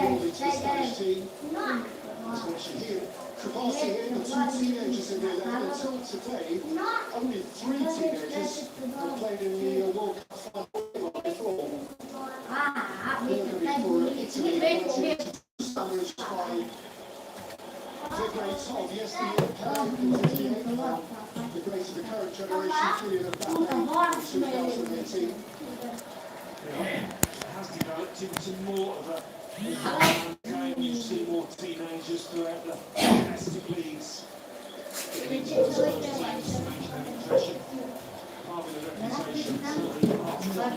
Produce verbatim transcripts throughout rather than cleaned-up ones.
Spanish team. That's what you hear. Kouassi here, the two teenagers in the eleven. Until today, only three teenagers have played in the uh, World Cup final before. They're going to be for Italy. Sandwiched by the greats of yesteryear, Pele in fifty-eight, and the greats of the current generation, Kylian Mbappe in two thousand eighteen. It has developed into more of a game. You see more teenagers throughout the domestic leagues getting into the first teams, making that impression. Part of the reputation, certainly part of that.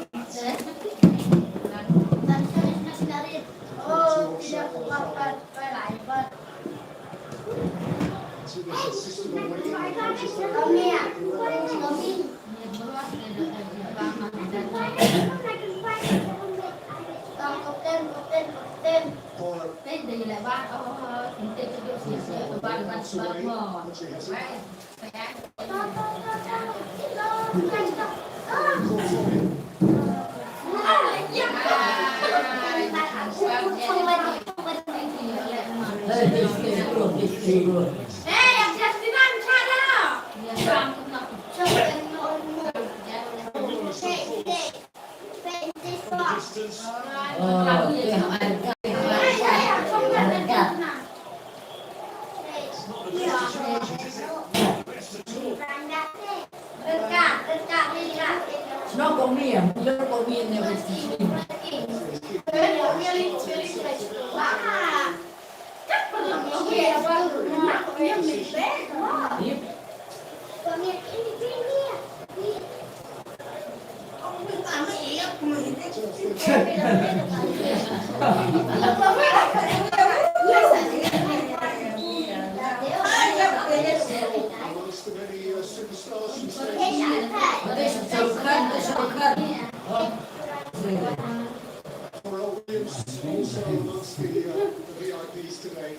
For our audience, also amongst the, uh, the V I Ps today.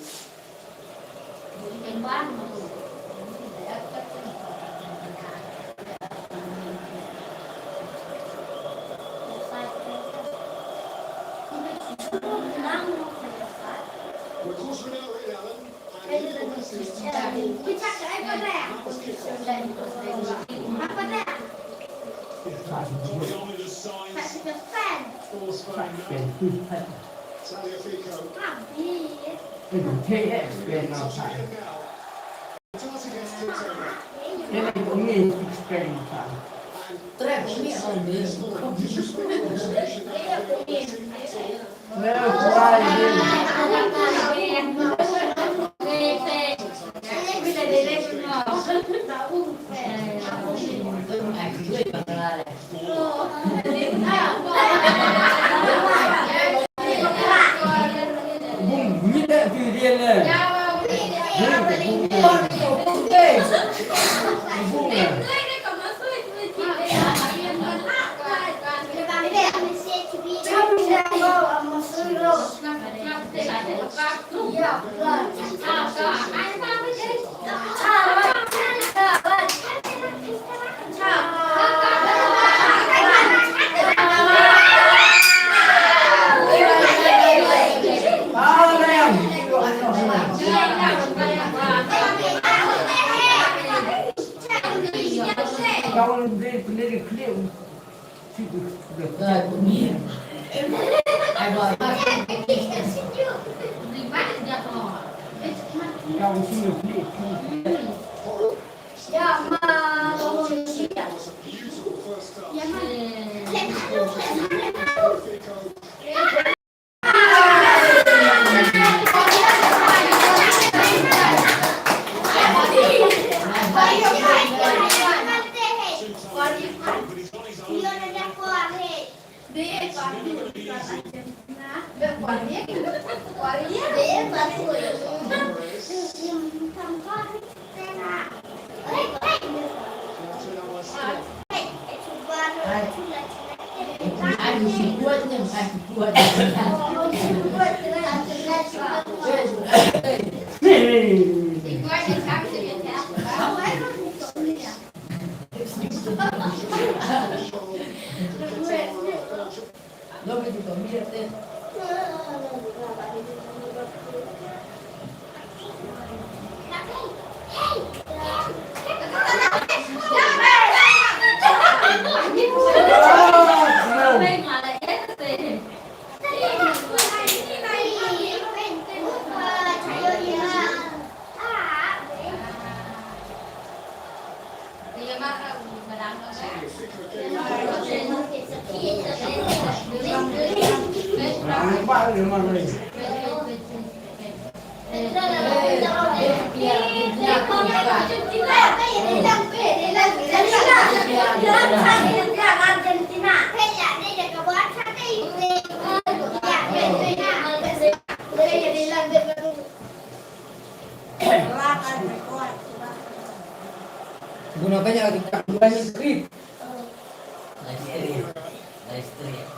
We're close to now, right, Alan? Guna banyak kita kembali skrip. Live stream. Live stream.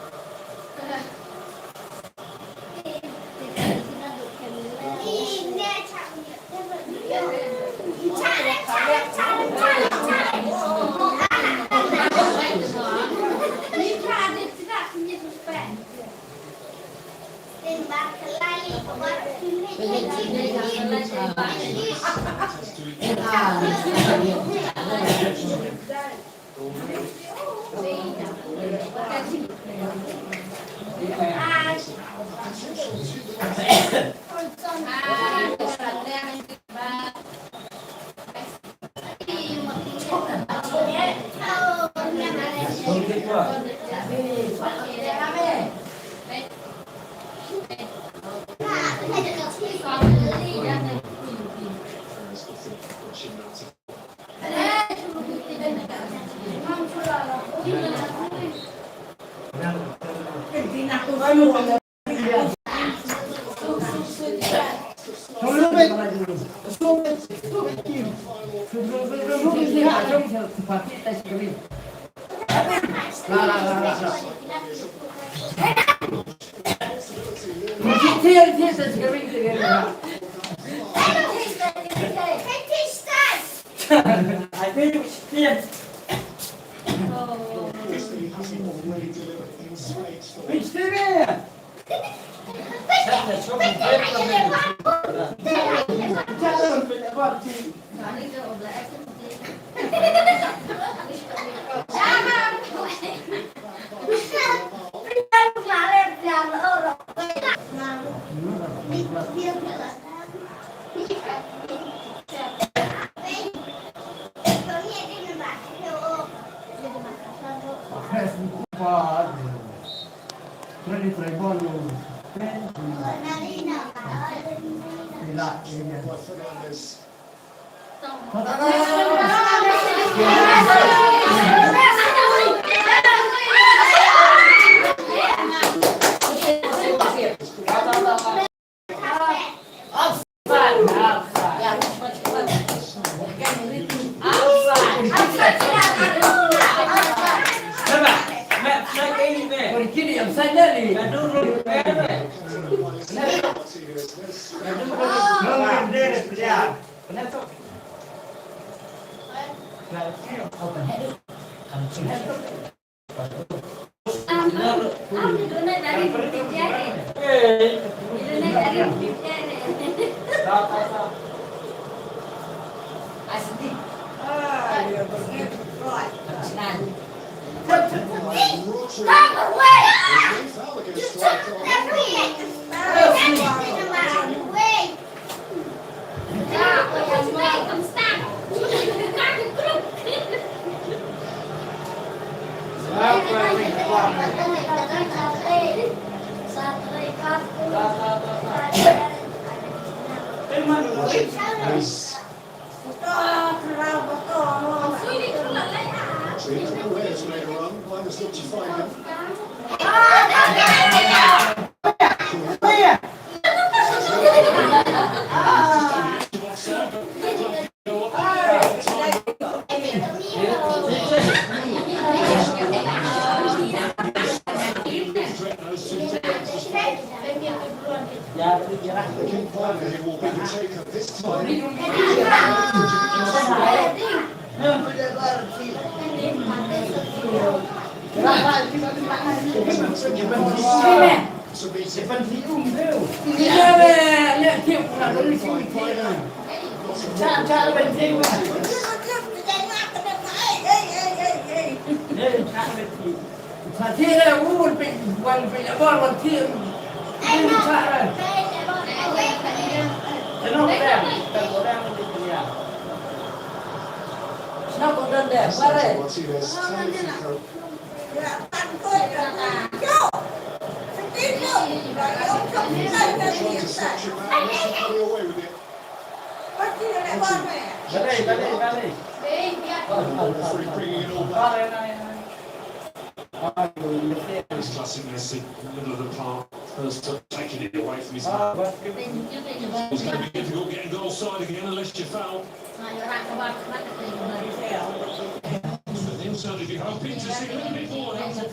I think we should dance. Which did it? Touch your back, unless you come away with it. Balei, balei, balei. Referee bringing it all back. It's classic Messi, middle of the park, first touch, taking it away from his hand. It's going to be difficult getting goal side again unless you foul. But they'll certainly be hoping to see a little bit more out of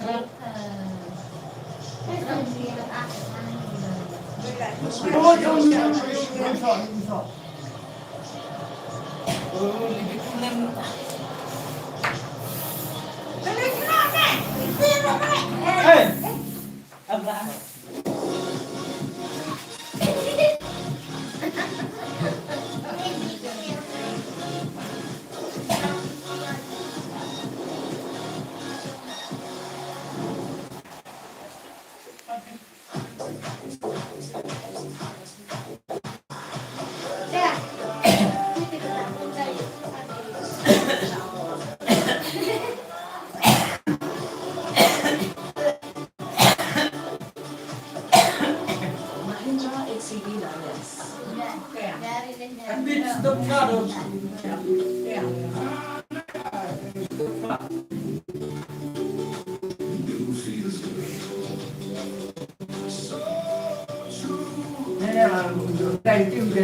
Mahindra X E V nine S. Amidst the flood of Thank you, thank you.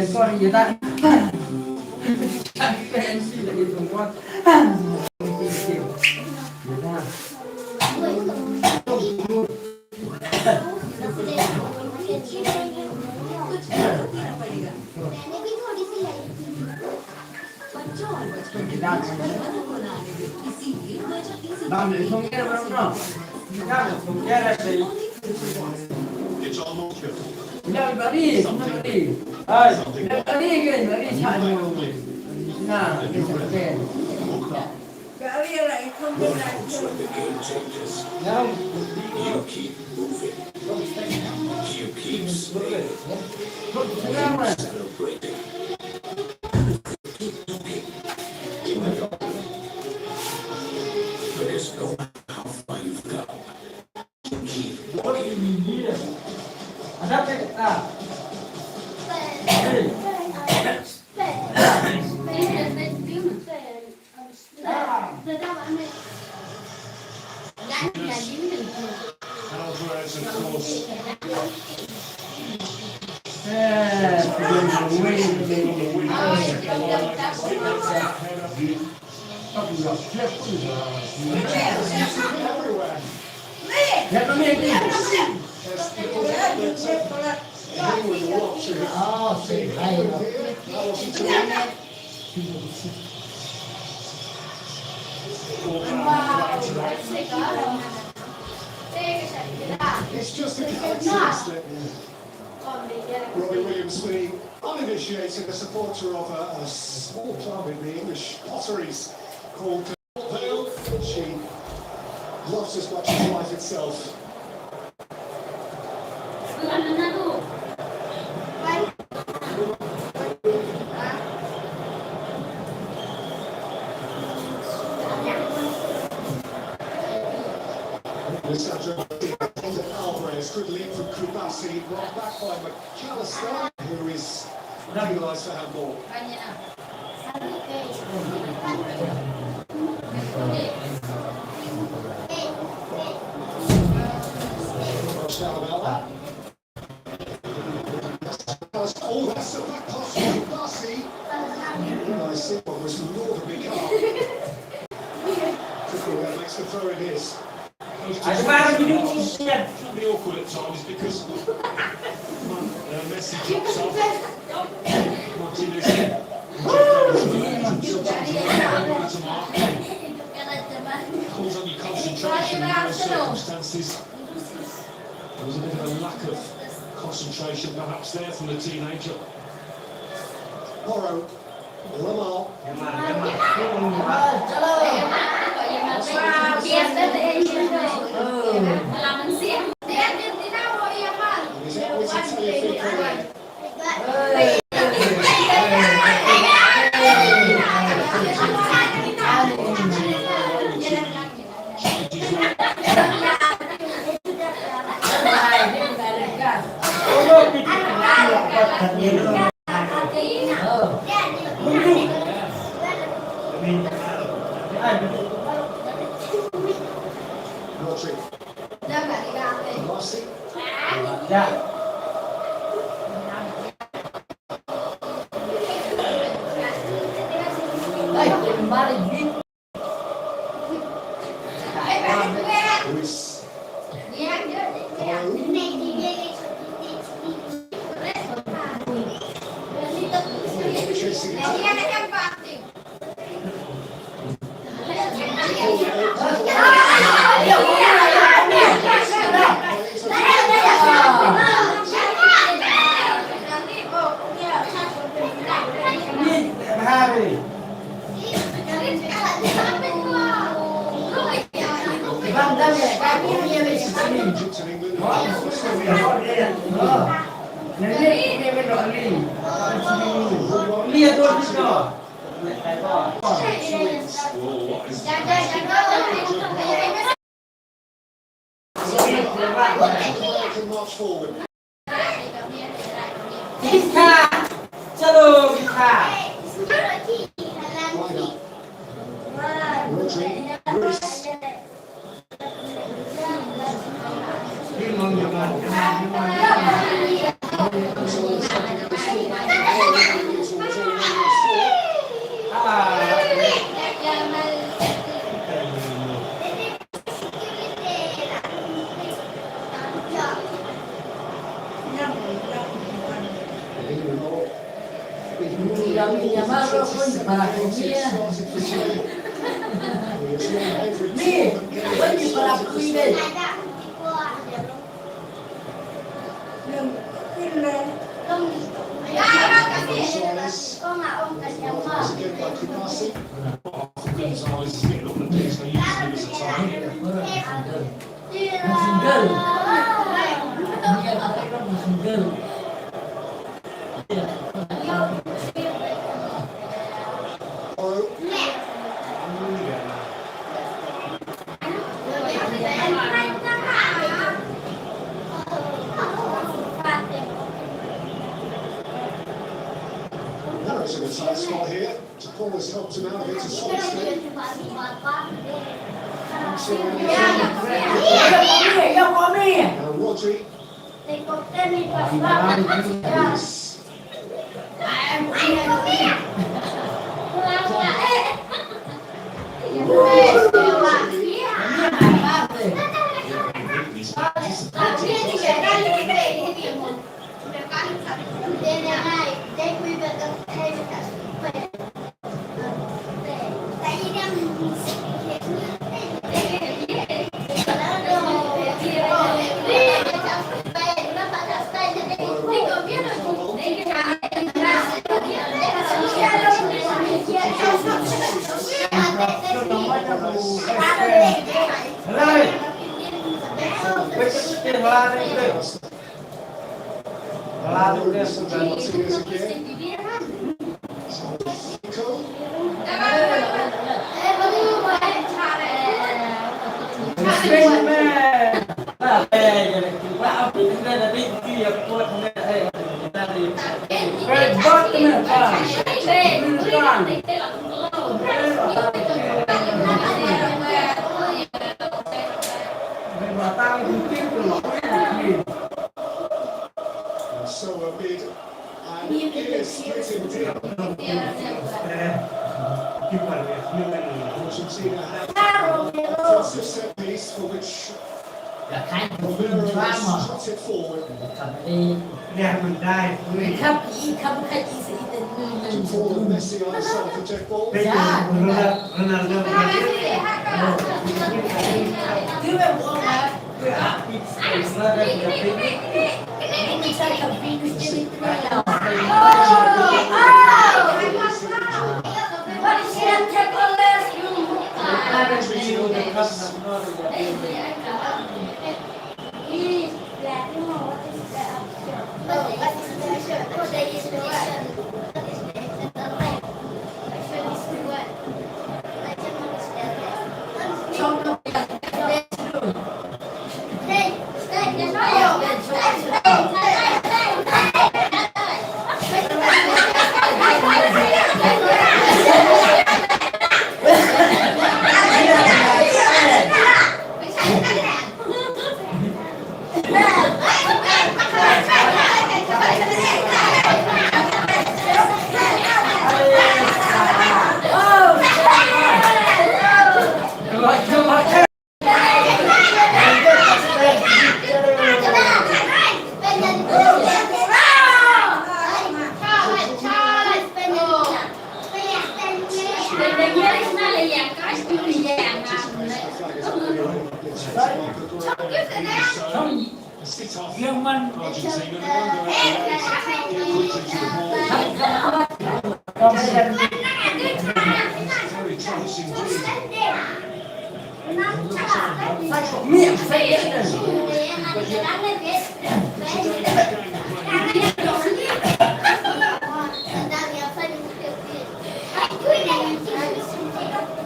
Warning once when the game changes. You keep moving. You keep spinning. You keep celebrating. You keep talking. Even though, but it's no matter how far you've come. You keep walking. Alvarez, of course. Everywhere. It's just a coincidence that Robbie Williams, the uninitiated, a supporter of a, a small club in the English Lotteries called Vale. She loves as much as life itself. Alvarez, good lead from Kubasi, brought back by McAllister, who is penalised for handball. Shalabala. Oh, that's a back pass from Kubasi. I see what was more than become. Kukureya makes the throw in his. It's awkward at times because Messi drops off. Martinez calls on your concentration in those circumstances. There was a bit of a lack of concentration perhaps there from the teenager. Porro. Lamar. Vita! Chalo, Vita! That was a good side spot here. Paul has helped him out of it to some extent. Now Rodri. And so amid an ear-splitting deal, Argentina have a offensive set piece for which Romero has cut it forward. To Paul and Messi on the side for Jack Ball. Very troublesome indeed.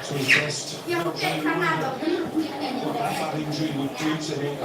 So he test what that injury would do to him.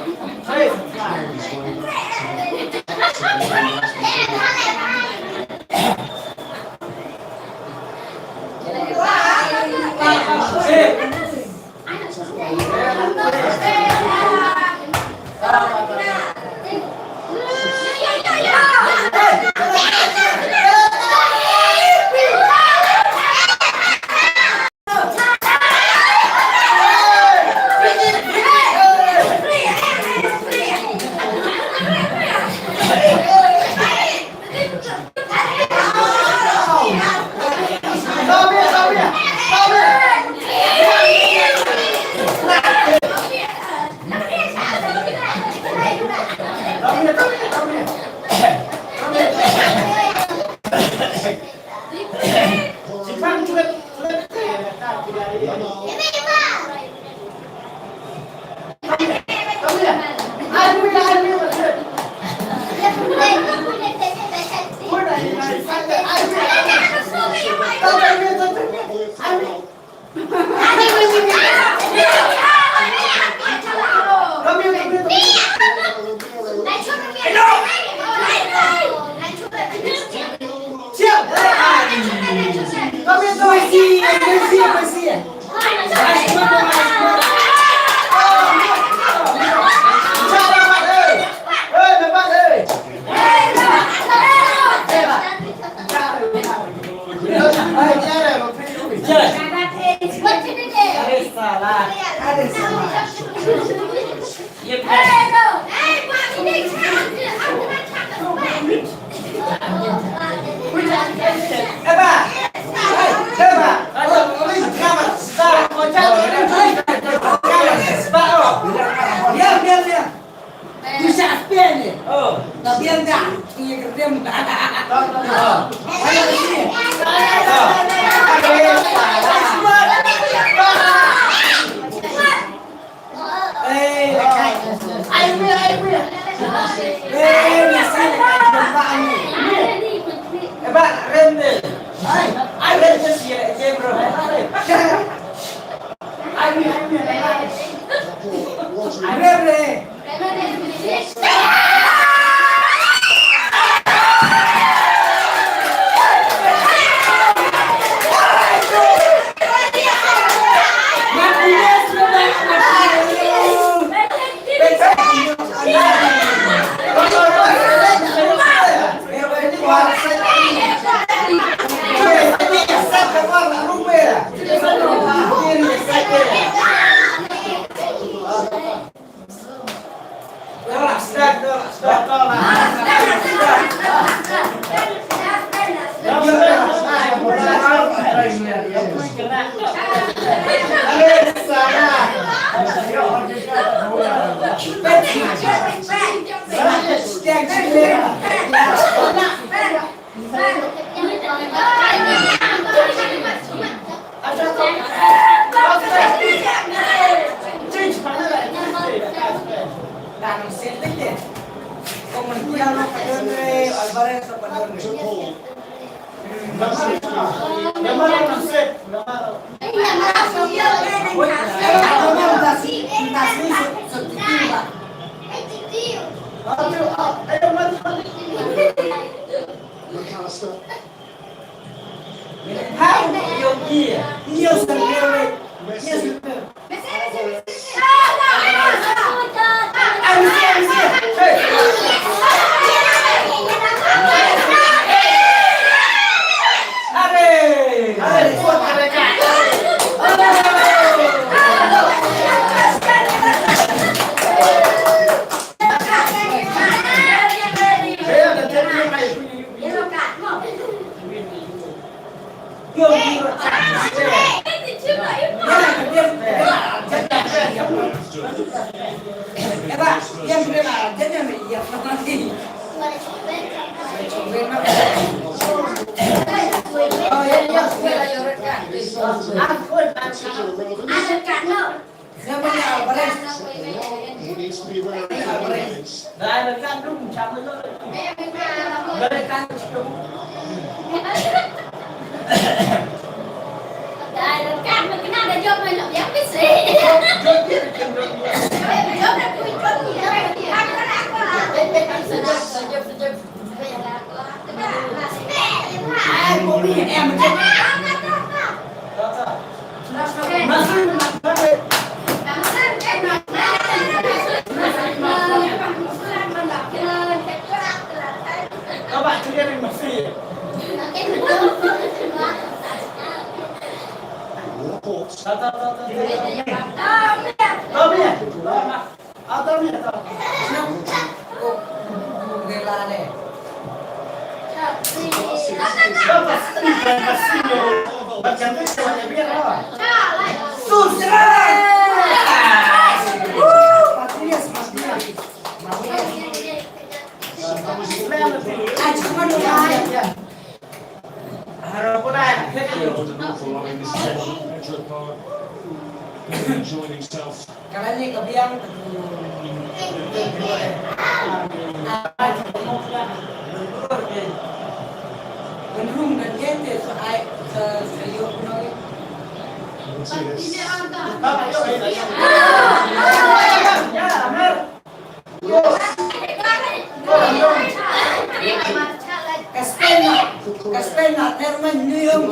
McAllister. How you hear? Yes, sir. Yes, sir. Enjoying himself. Ka Spain na, ka Spain na, ter man New York,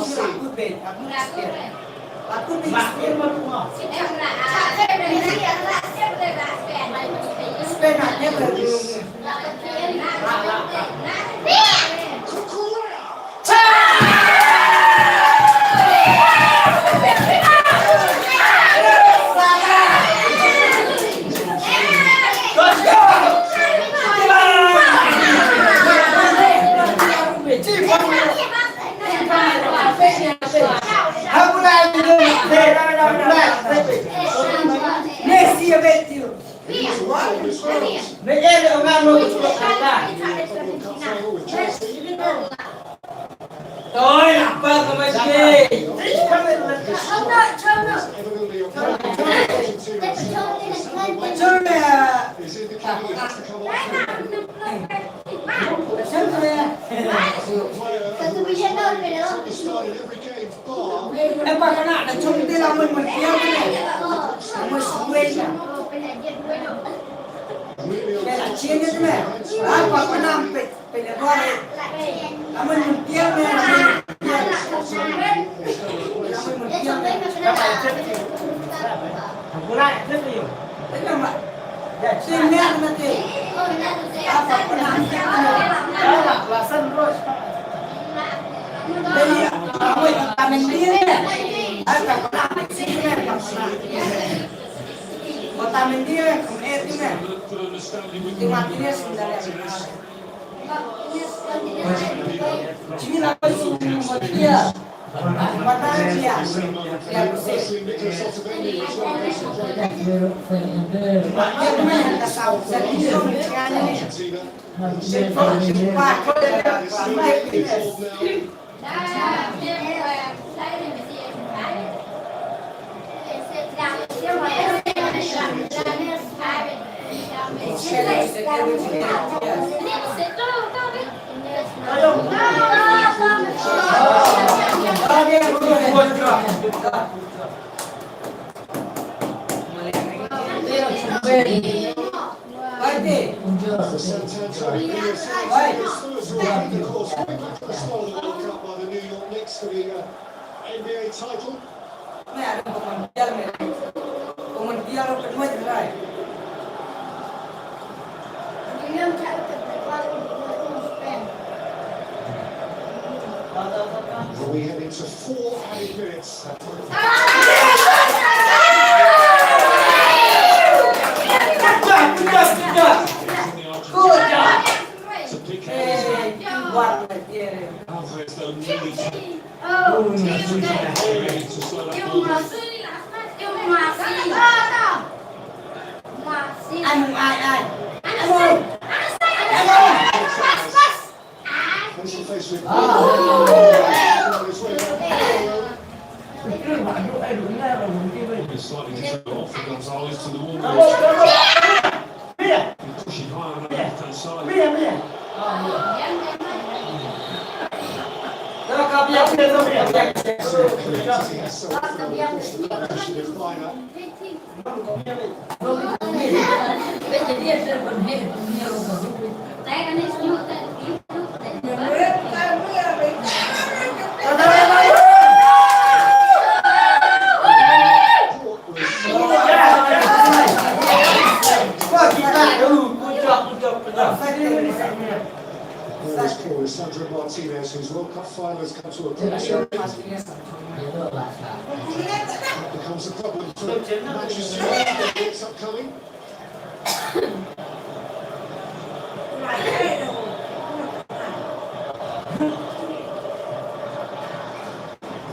The Santander P S L, the first one in the World Cup by the New York Knicks for the, uh, N B A title. Are we heading to four added minutes? Good job. Alvarez, though, nearly to slow that ball down. Face to face with He's slightly controlled off the Gonzalez to the wall. Pushing high on the left-hand side. Ball is clear. Sandro Martinez, whose World Cup final has come to a close. It becomes a problem for Manchester United in the weeks upcoming.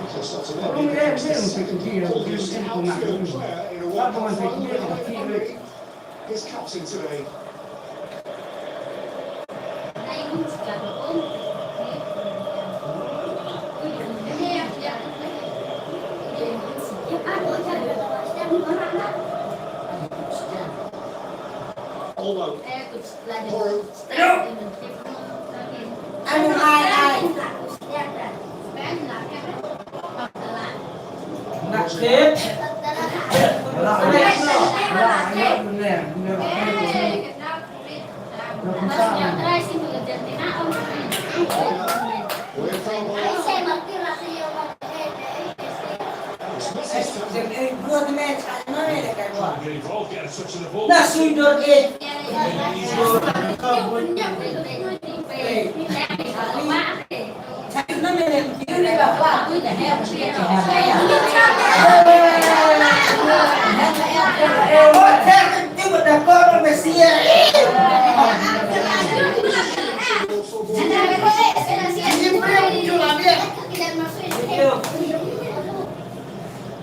Because that's a lovely pass, the second oldest outfield player in a World Cup final. His captain today. Although, Poro.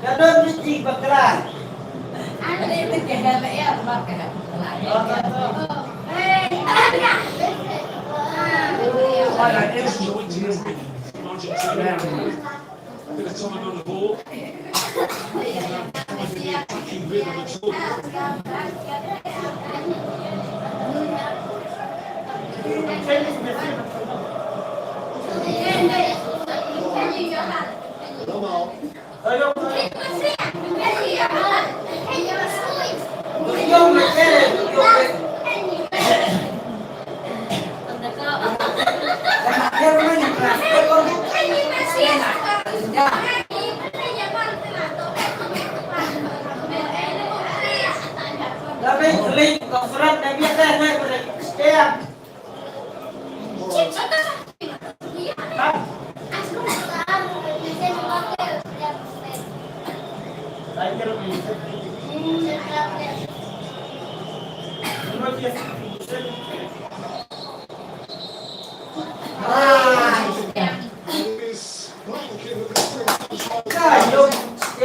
Ka don ri ji bakla. A bit of time on the ball. Attacking rhythm at all. Lamar.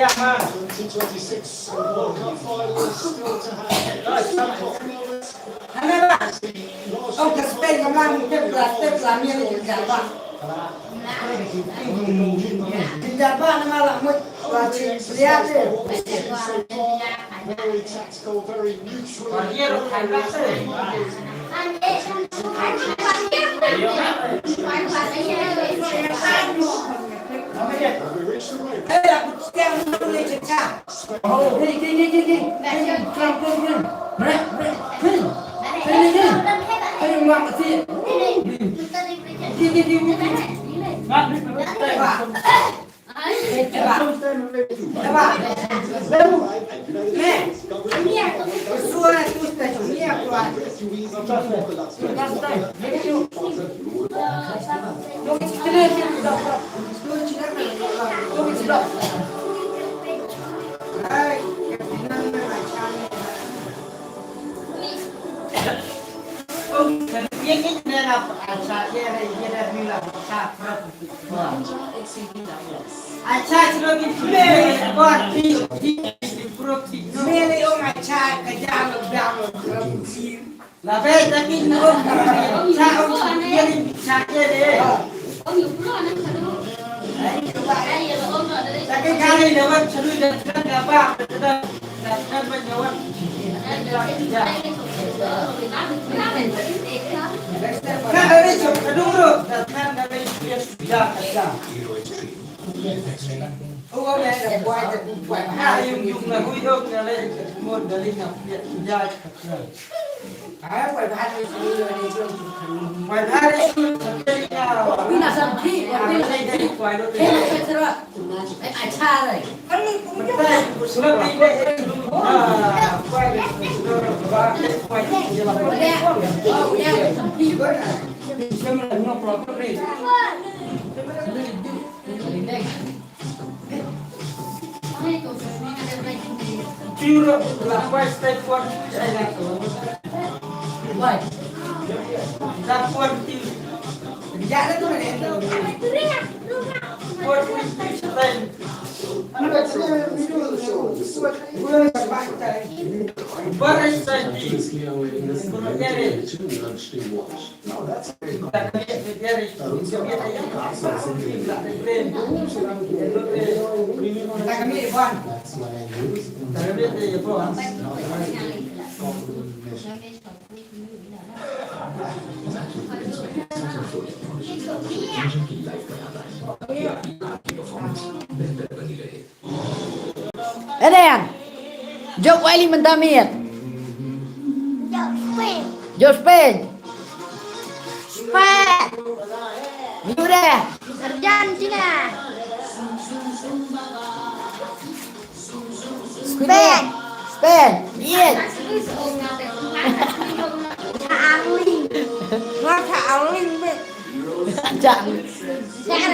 Twenty twenty-six World Cup final is still to happen. Hana ba. Ong ka Spain ka mang tep la tep la mian ni jaba. Jaba na mala mut wa chi liate. Very tactical, very neutral. Wa yero kai ba se. Eden. Jop Wiley mynta miet. Jop Spain. Jop Spain. Spain. Mira. Argentina. Spain. Spain. Miet. Angling. Ngor ka angling bet. Jan.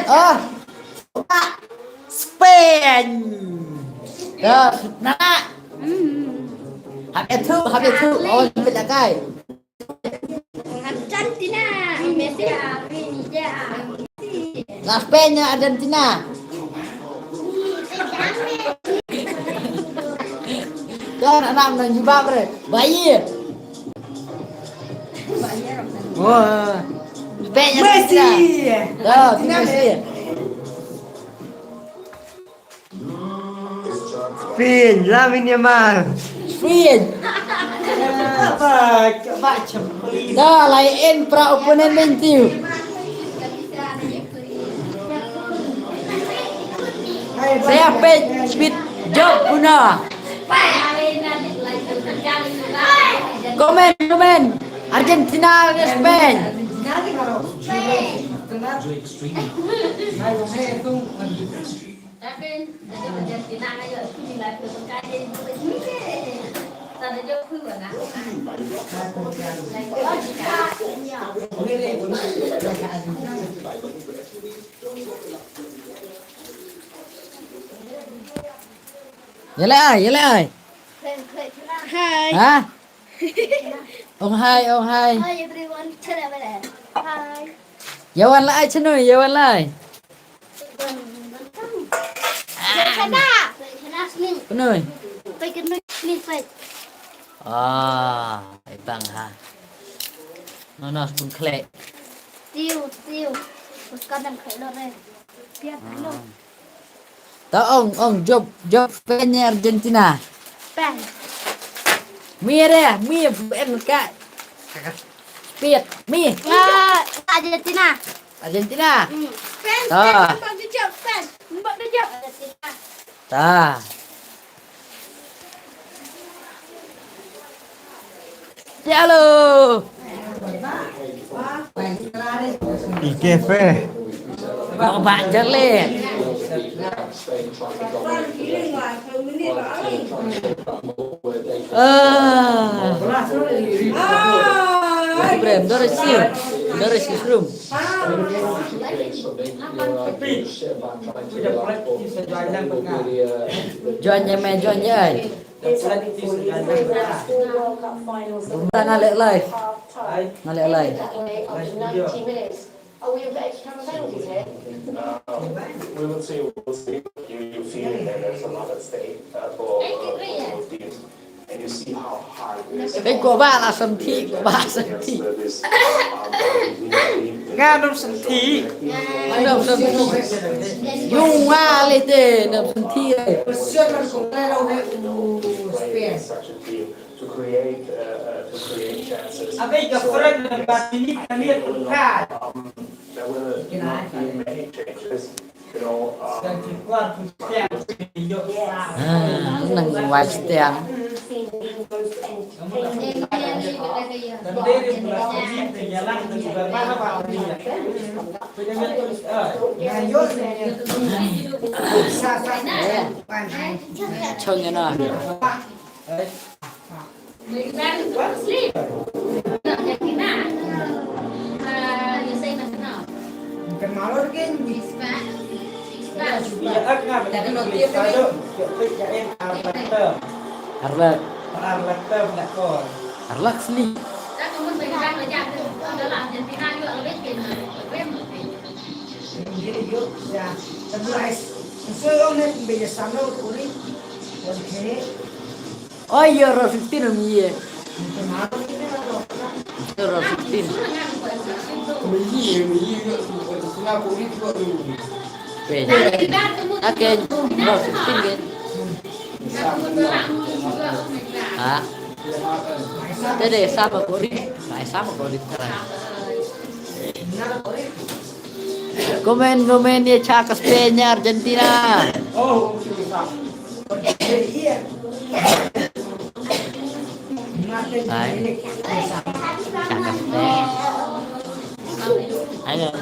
Oh. Spain. Dah, nak. Habis tu, habis tu. Oh, ambil dah kai. Argentina. Messi. Lah Spain ya Argentina. Dah, nak nak menang jubab re. Baik. Wah. Spain ya Messi. Dah, Messi. Spain, Lamine Yamal. Spain. Dah, lain pra opponent main team. Saya pet speed job guna. Komen, komen. Argentina ke Spain. Yale ai, yale ai. Hai. Ha? Ong hai, ong hai. Hi everyone. Hi. Yawan lai chanu, yawan lai. Penoi. Ah, ibang ha. Nono bun khlek. Tiu, tiu. Bukan yang khlek lo re. Biar lo. Ta ong, ong, jop, jop fan Argentina. Fan. Mire, mire, en ka. Pit. Mi. Nga Argentina. Argentina. Hmm. Fans, ta. Fans, nampak kejap, fans. Nampak kejap. Argentina. Ta. Jalo. Ike fe. Kok bak jale. Ah. Ibrahim, dore si. Dore si room. Join ïa me, join ïa ai. Nga leh live. Nga leh live. We will see, we'll see. You, you feel that there's a lot at stake, uh, for, uh, for both teams. And you see how hard it is. Peit ko ba la sem thi, ko ba sem thi. Nga nym sem thi. Nga nym sem thi. Yung wa le te nym sem thi. To create, uh, uh, to create chances. Abe ka friend ba tini kami tu ka. Um, there will not be many changes. Ah, nang wai stiang. Chong ïa na. Arlak. Arlak sli. Oh, ïa, round fifteen ym ïa. Ïa, round fifteen. Oke. Oke, round fifteen kan. Ha? Te de sama kori. Bai sama kori. Komen, komen ïa cha ka Spain ïa Argentina. Hai. Cha ka Spain. Ayo.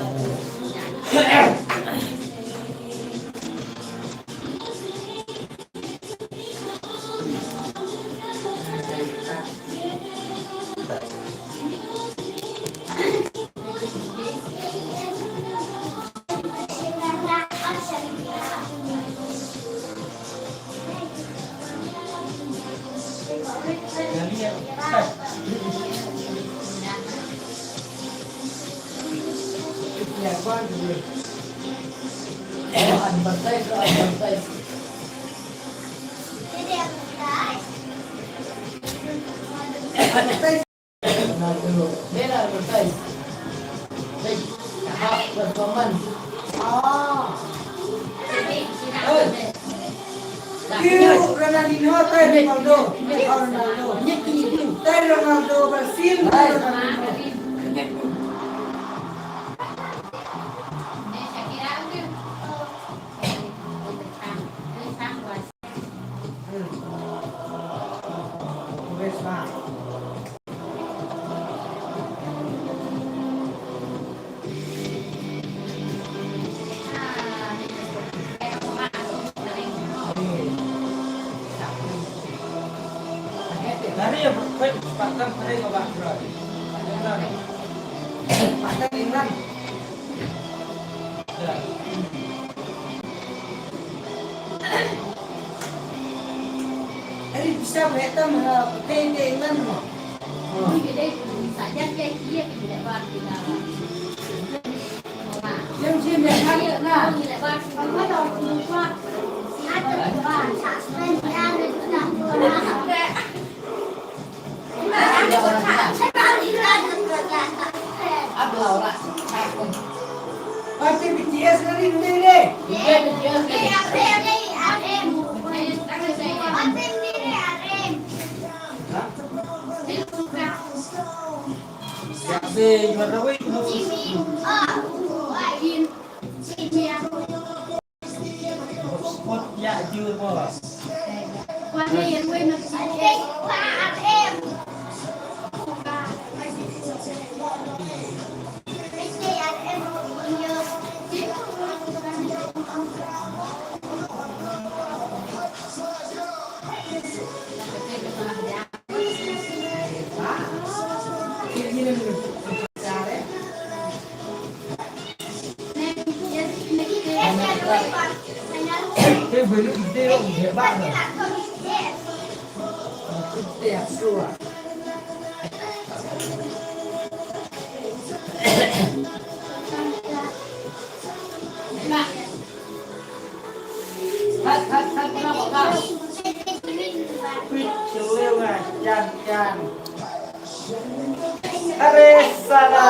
Are sala.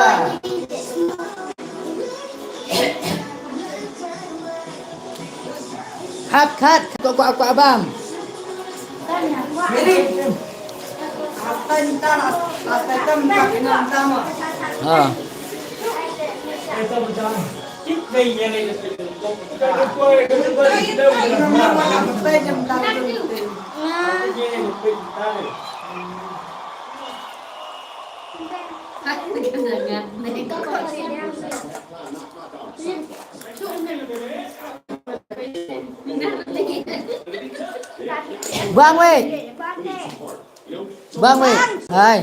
Khat, khat, khat, kwah, kwah, kwah bam. Mary. Asta ni ta, asta, asta ni ta, ni ta ma. Ha. Bang wei. Bang wei. Hai.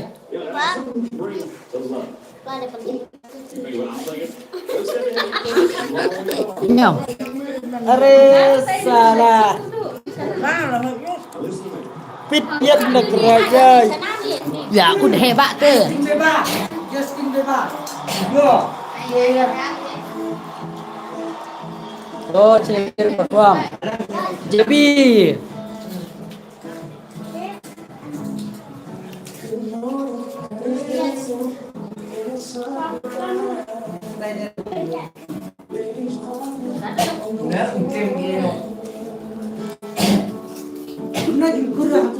Nyam. Are sala. Pit yet na kerajai. Ya, un heh bak te. Yo, cheer perform. J B.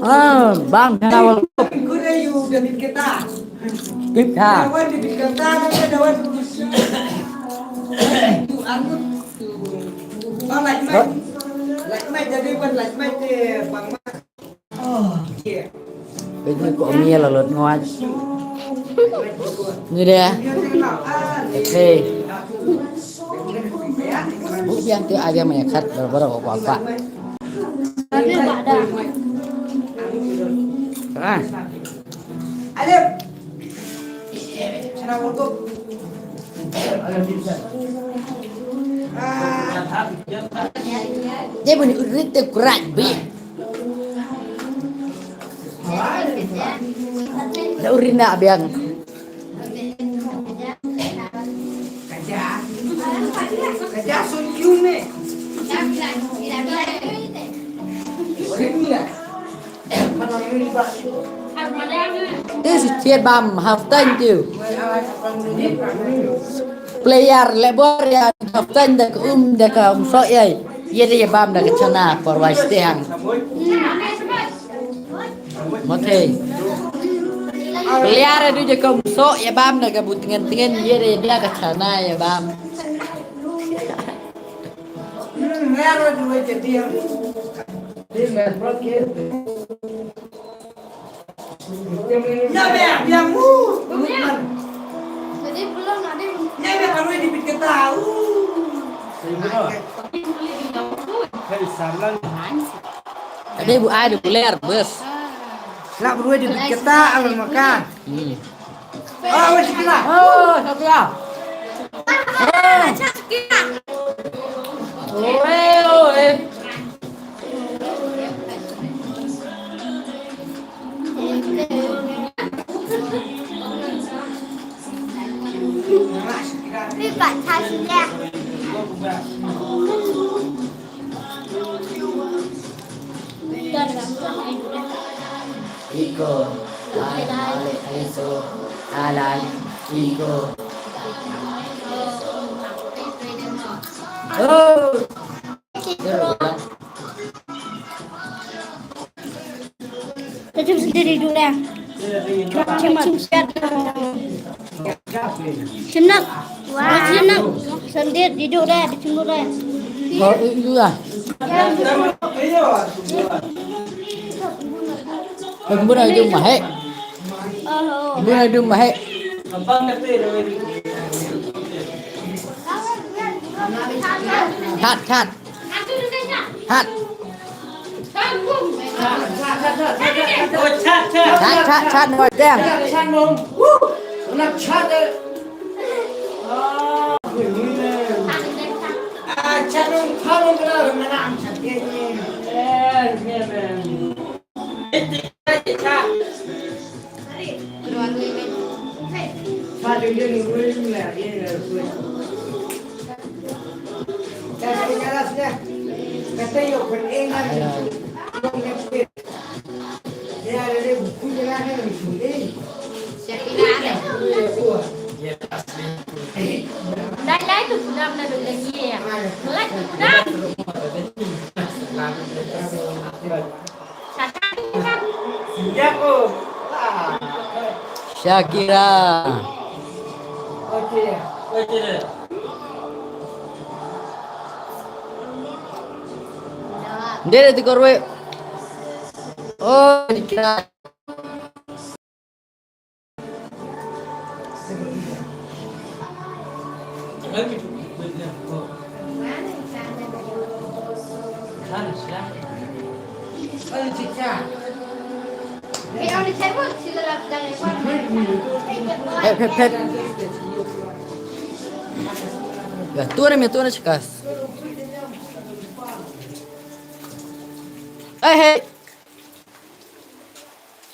Ah, bang, kenapa? Tip ha. Peit ni ko mia la lut ngwat. Ni deh. Okey. Bu biang tu aja maya khat baru-baru ko apa. Ah. Dia bunyi urit te kurat bi. Da urin na biang. Te su chiat bam half time tiu. Player le bor ïa half time da ka um da ka um soh ïa. Ïa da ïa bam da ka chana por wai stiang. Mate. Player du ja ka um soh ïa bam da ka bu tngen tngen ïa da ïa da ka chana ïa bam. Ade bu ai de bu ler bes. Lah bu ai de bit kata alam makan. Hmm. Oh, wes kira. Oh, wes kira. Oh, eh, oh, eh. Iko, alai, alai, so, alai, iko. Oh. Terus sendiri dulu ya. Cuma, cuma siap. Shim noh. Shim noh. Sandit, duduk dah, duduk dah. Oh, i-, iya. Kemuna jum mahek. Oh, oh. Kemuna jum mahek. Chat, chat. Hat. Chat, chat, chat, no, dang. Shakira. Ndere ti korwe. Oh, Shakira. Phet, phet, phet. Ya, tuan, ya, tuan, sekas. Eh, hey.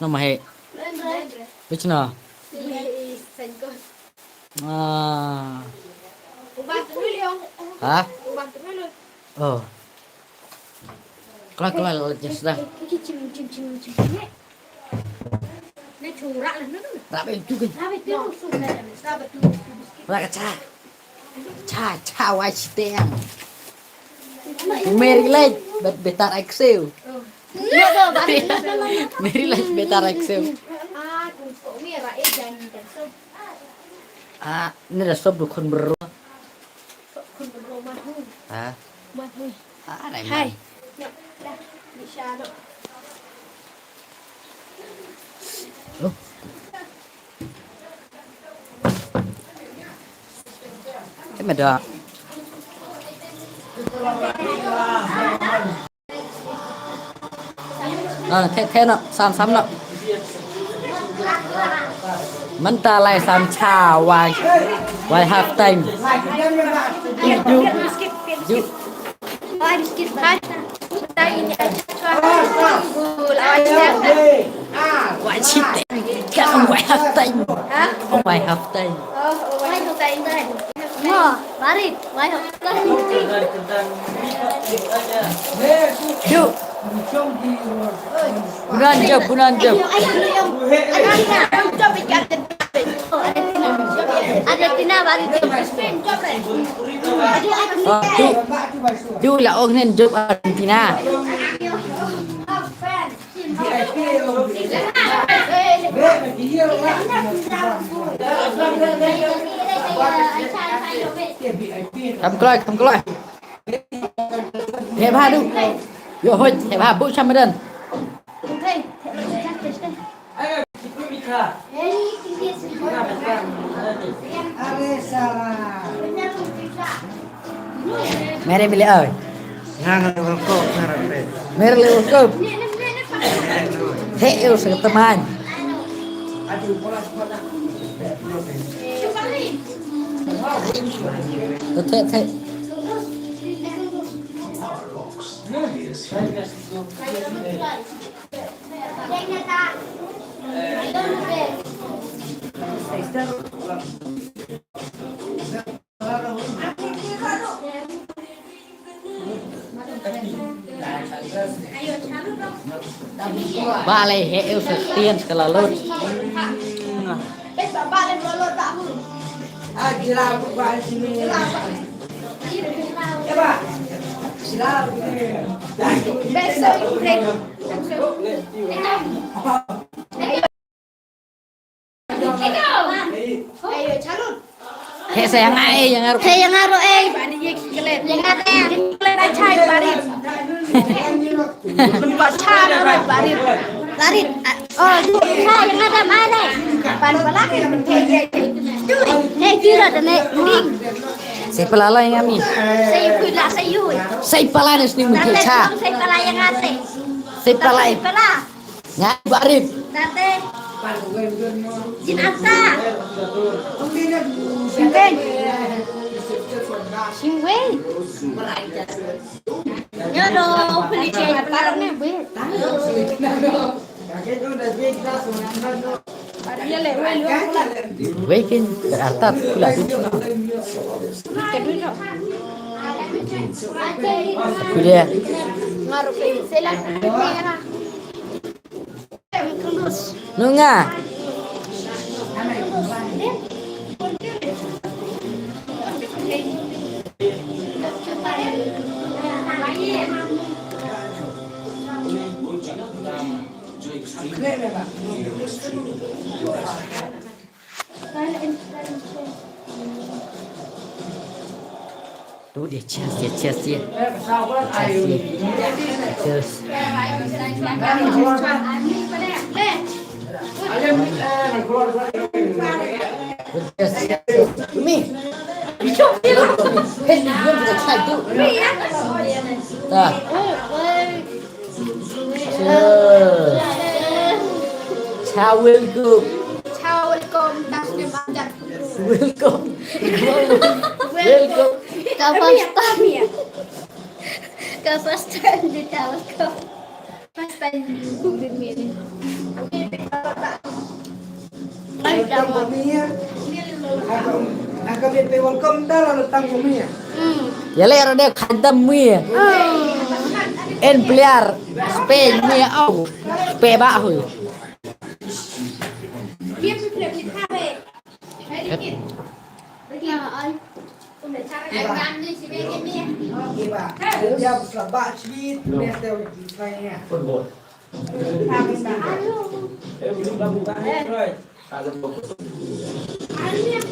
Nama, hey? Which na? Ah. Ha? Oh. Keluar, keluar, just dah. Rapi juga. Rapi kaca. Cha, cha, wai shiteng. Mary Lake, bet-, betar Excel. Mary Lake, betar Excel. Ah, ini dah sop dukun bro. Ha? Ah, nai mai. Oh. Te meda. Ah, te, te no, sam, sam no. Mynta lai sam cha, wai, wai half time. Ju, ju. Wai shiteng. Kan wai half time. Wai half time. Mo, barit, wai half time. Ju. Bunan jab, bunan jab. Argentina barit. Ah, ju. Ju la ong nen jab Argentina. Kam kloi, kam kloi. Heh bha du. Yo hoi, heh bha bu cham madan. Mere mile oi. Nga nga World Cup, nga ra pe. Mere le World Cup. He, eu sa teman. Te, te. Ba lei he eu sa tien sa ka la lut. He sa ïa nga ei, ïa nga ruh. He ïa nga ruh ei. Ïa nga te. Ïa nga te. Ba cha na ruh barit. Barit. Oh, ïa nga te mai te. Pan pala. He kira te ne. Sa pala la ïa nga mi. Sa pala, sa yu. Sa pala ne sni mi te cha. Sa pala ïa nga te. Sa pala. Sa pala. Nga barit. Tate. Jinata. Singwei. Singwei. Nyodo, peli cek parang ne, wei. Wei kin, artat kula. Kula. Ngaruh ke, sela. Nunga. Tu dia, cheers dia, cheers dia. Cheers dia. Cheers. Cheers. Mi. Hey, you want to try too? Ta. Cheers. Cha welcome. Cha welcome. Welcome. Welcome. Ka first time. Ka first time dia cha welcome. First time. Ai, dah. Ïa leh ruh dei khatam mui. En player Spain mui au. Spain ba hui.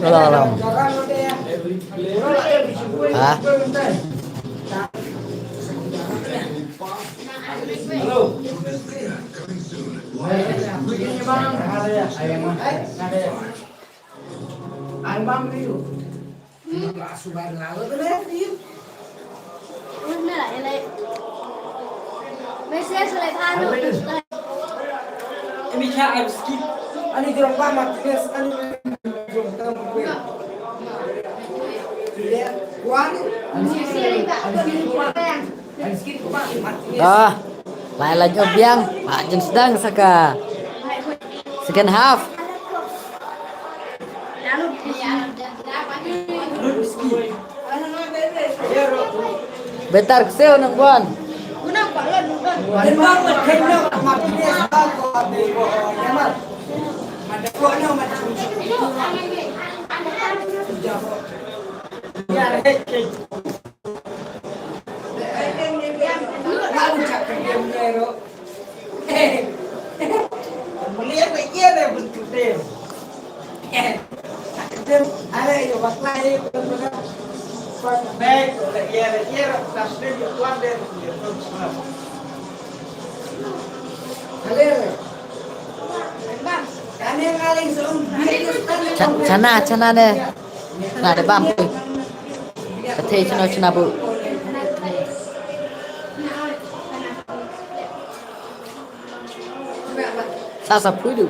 Hello, hello. Ha? Ah, lai la jop biang, ba jin sdang sa ka second half. Better ksiew nang buan. Cha-, chana, chana ne. Na de bam pui. Ka thei chano chana bu. Sa sa pui du.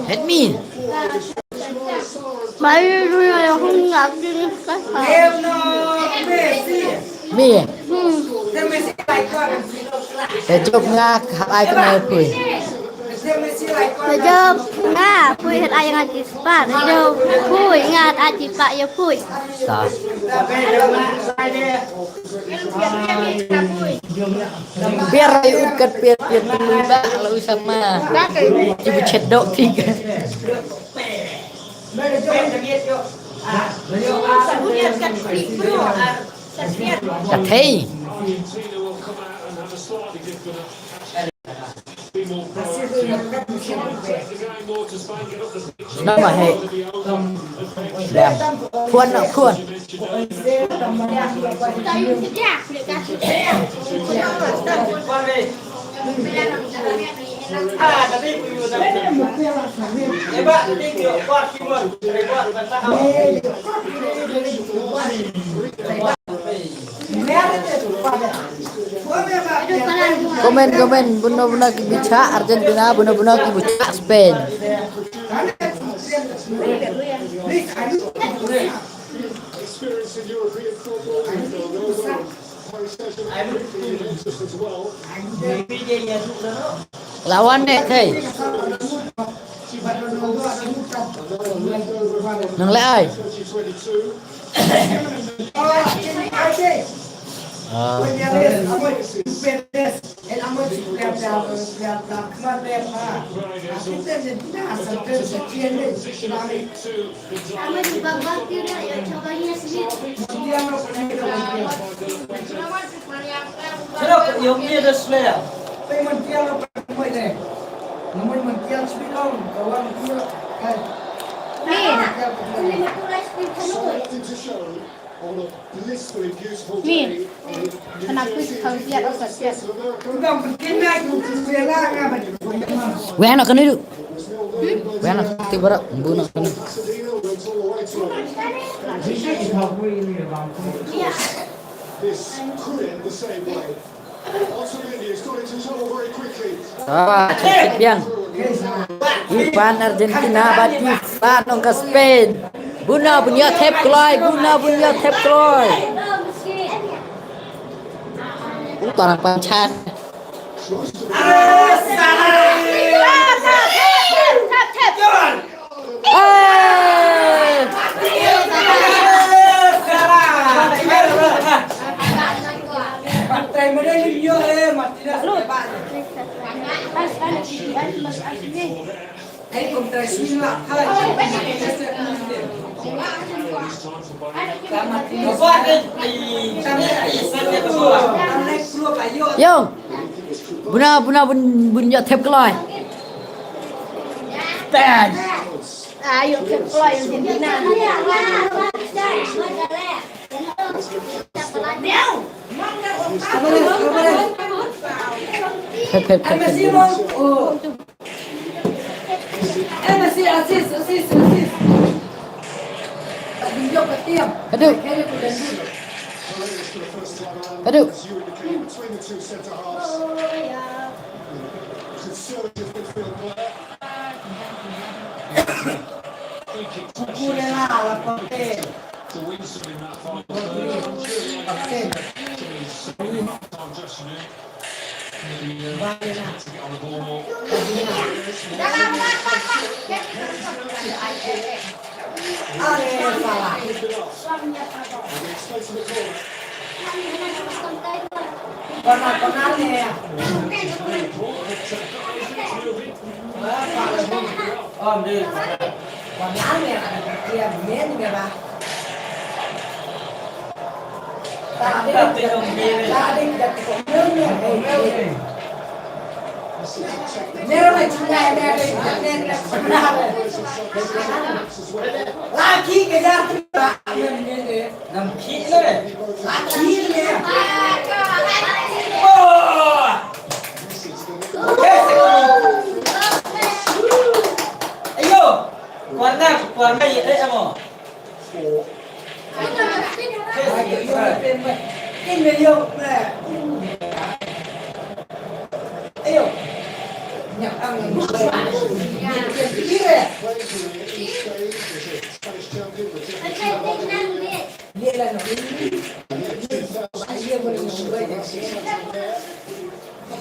Let me. Mai lu ya hung ngap di ni ka. Me. Hmm. Te jop nga hap ai kane pui. Te jop nga pui hap ai nga chi spah. Te jop pui nga hap ai chi spah ïa pui. Ta. Biar ai ut kat biar biar pui ba la u sama. Ki bu chet dok ti ka. Ka thei. Nama he. Dam. Puan na puan. Comment, comment, buno buno ki bicha Argentina, buno buno ki bicha Spain. Lawan deh, thei. Nang leh ai. Ah. Min. Kana quiz kau biar osa biar. Weh na kanu du. Weh na ti bara bu na kanu. Ah, check biang. Ki pan Argentina bad ki pan nong ka Spain. Bun na bun ïa thep kloi, bun na bun ïa thep kloi. U torang pan chan. Yo. Bun na, bun na, bun, bun ïa thep kloi. Ten. Ah, ïa thep kloi Argentina. Thep, thep, thep, thep. Aduh. Aduh. Ayo, corner, corner, eh, amo.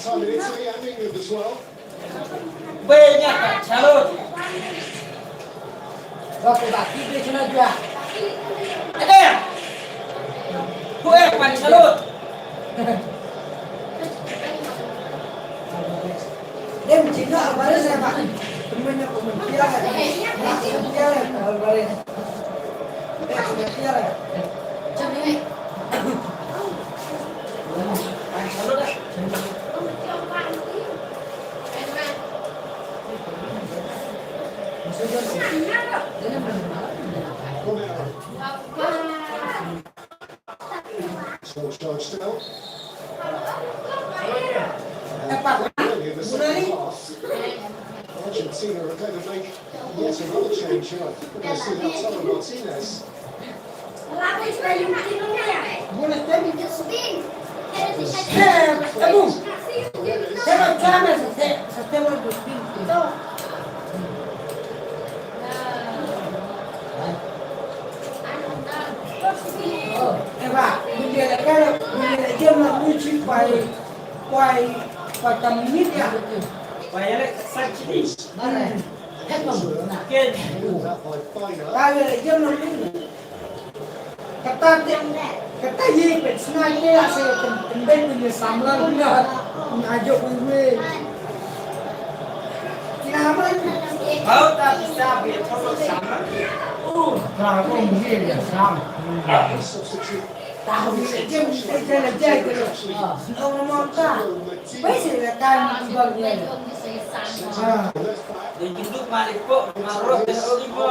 Time in Italy and England as well. Benya ka chalo. Bako baki be chuna jua. Ada. Ko eh pan chalo. Dem china Alvarez ya ba. Temen ko men kira. Kira Alvarez. Small charge still. And in the second half, Argentina are going to make yet another change here. We're going to see Lautaro Martinez. Kata te, kata ye pet sna ye la se tem tem ben ni samla na na jo we we. Kina ma. Hau ta bisa bi to samla. Uh, ka ko ye ya sam. Ta hu ye jem te jala jai ke. No mo ka. Pe se la ka ni ba ye. Ah. Dei jingduk malik ko, marok dan oli ko.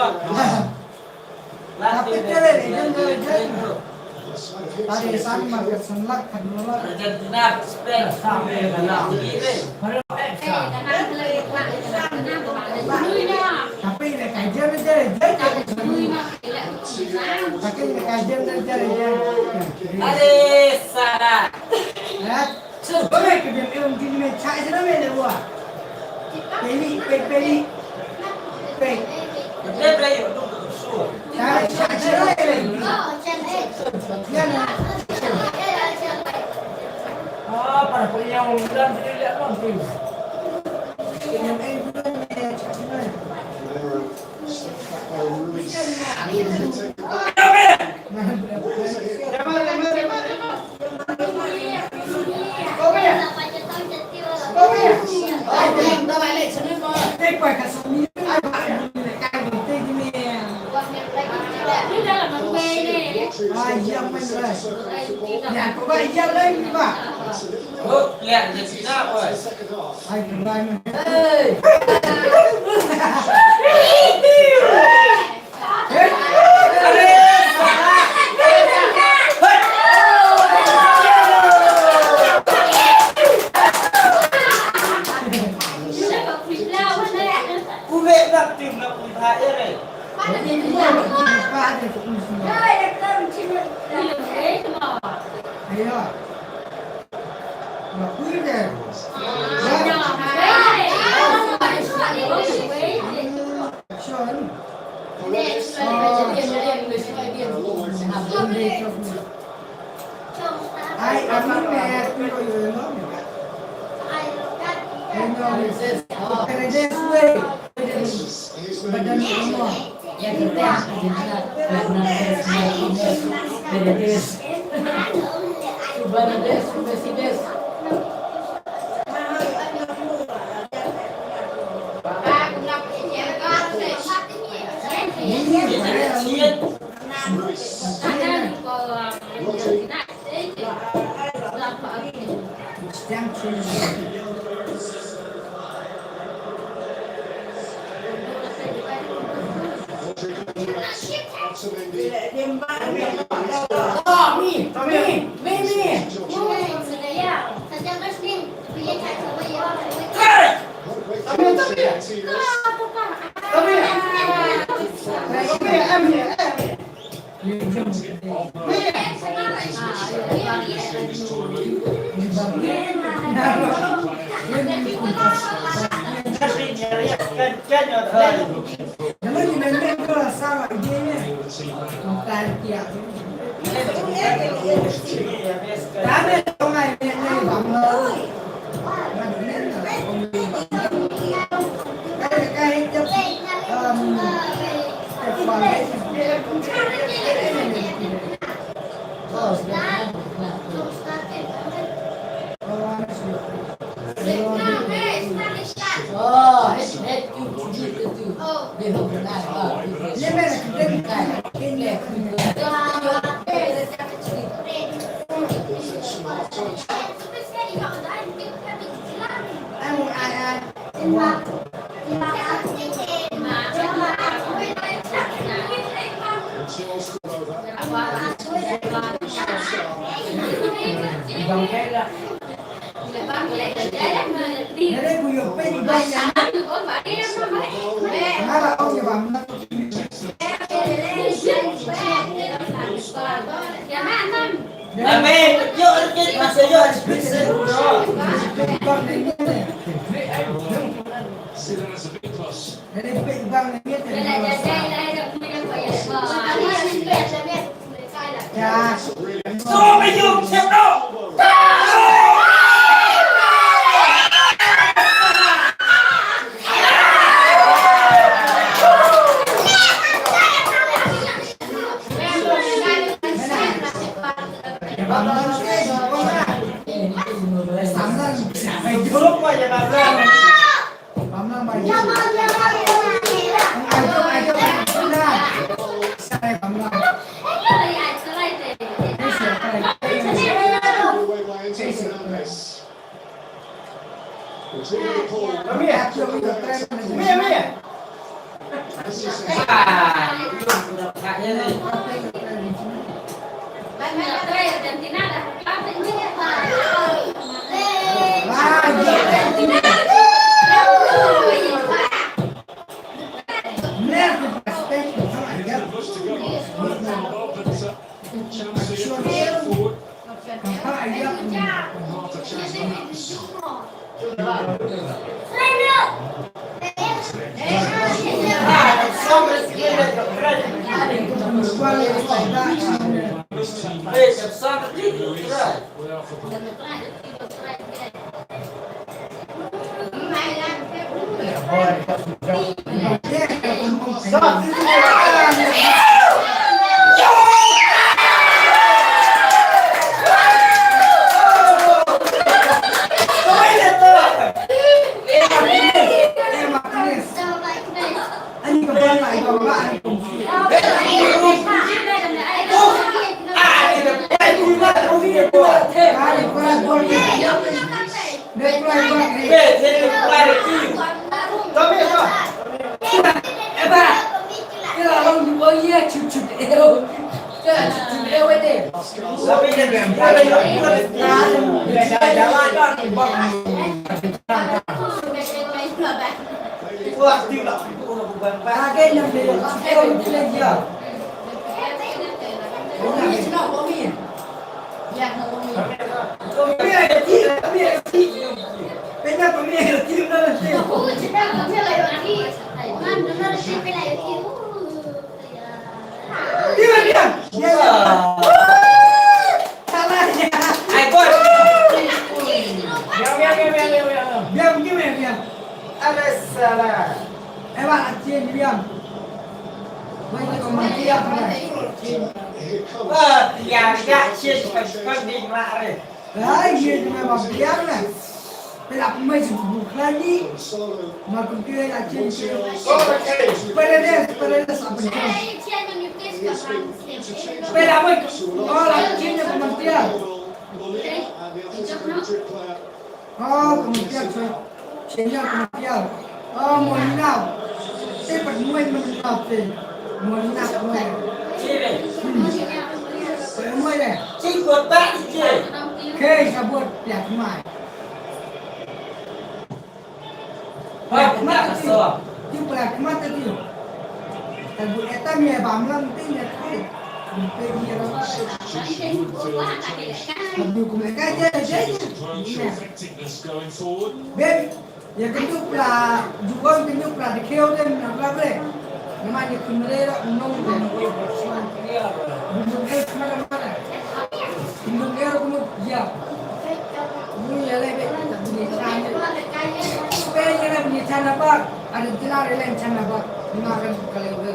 Tapi kere ni, jangan kere jangan. Tadi sama ke senlak kan dulu. Argentina, Spain, sama ke dalam. Tapi ini kajian aja, aja. Tapi ini kajian aja, aja. Ada salah. Ya. Sir, bang, eh, kejap, eh, mungkin dia main cak je dah main dia buat. Peli, pe-, peli. Pe. Dia play, tu, tu, tu. Cak, cak je dah main dia. Ya, nah. Ah, para peli yang unggulan tu dia lihat bang tu. Kejap, eh, bukan, eh, cak je dah. Baby, ïa kynduh pla, jubon kynduh pla dkhiew de na pla bre. Namar ïa kynre ra nong de. Kynduh el kmar mara. Kynduh el kynduh ïa. Mu ïa le be ta bini chan. Be ïa le bini chan na bak. Ada jela le chan na bak. Namar kan kale be.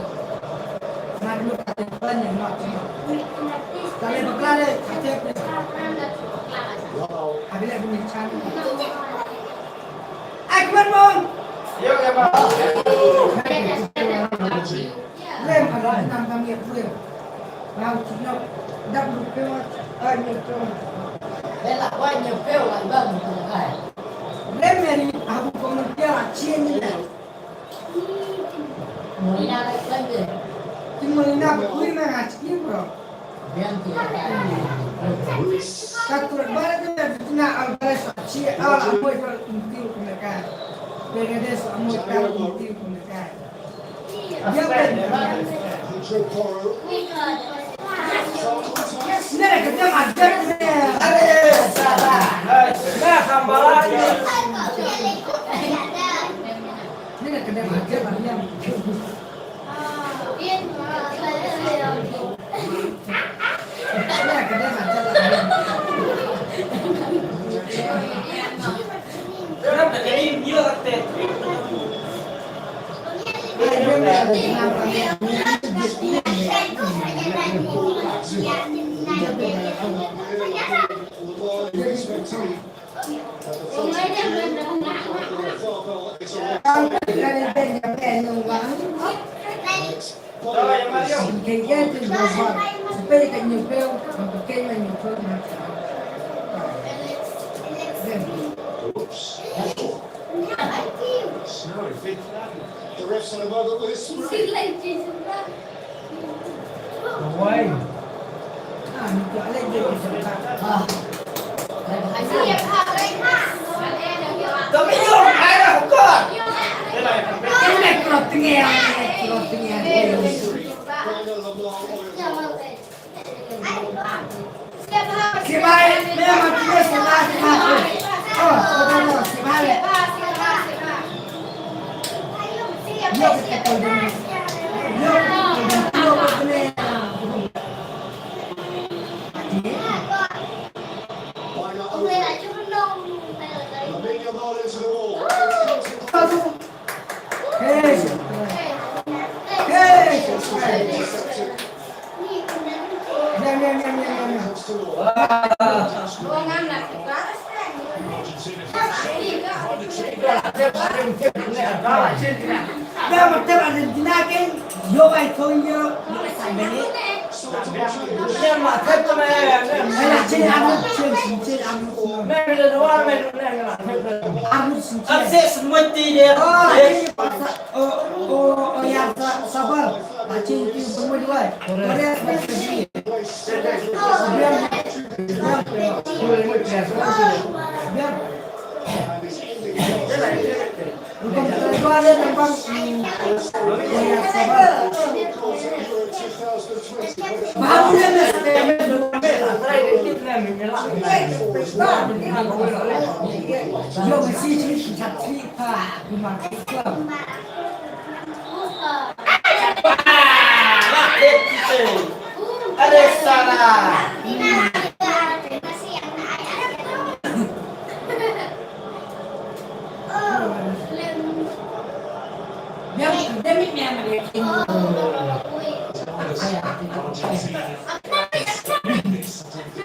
Oops. Sorry, Finn. The ref's had a moment with his screw. Away.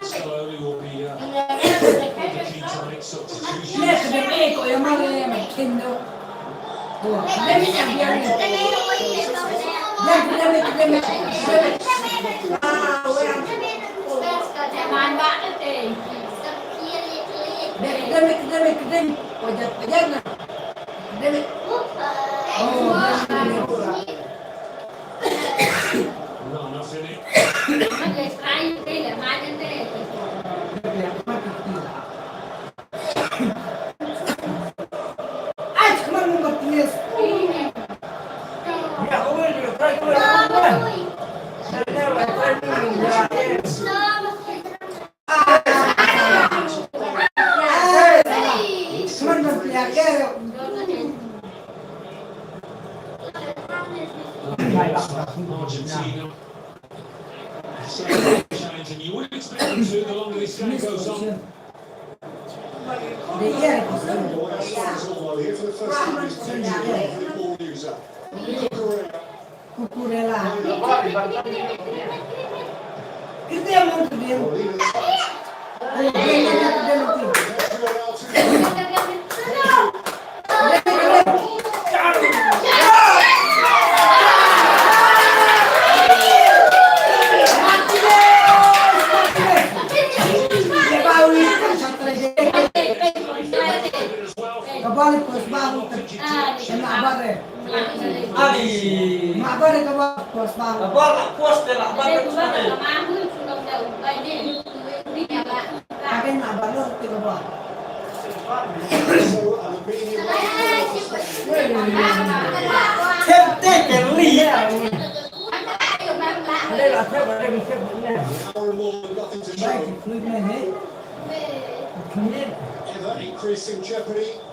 Slowly will be, uh, keen to make substitutions. No, nothing. Argentina. So, challenging. You would expect them to, the longer this game goes on. Here for the first time, he's ten years old, football user. Correa. Cucurella. Kita yang mau tu dia. Oh, dia yang mau tu dia nanti. Ka ball post ba hang te. Ka nahbar eh. Ali. Nahbar eh ka ball post ba hang. Ka ball post te nahbar eh. Ka nahbar lo te ka ball. Tep te ke li. Ale la tep, ale la tep. Bai ki fluid ne he. Ever increasing jeopardy.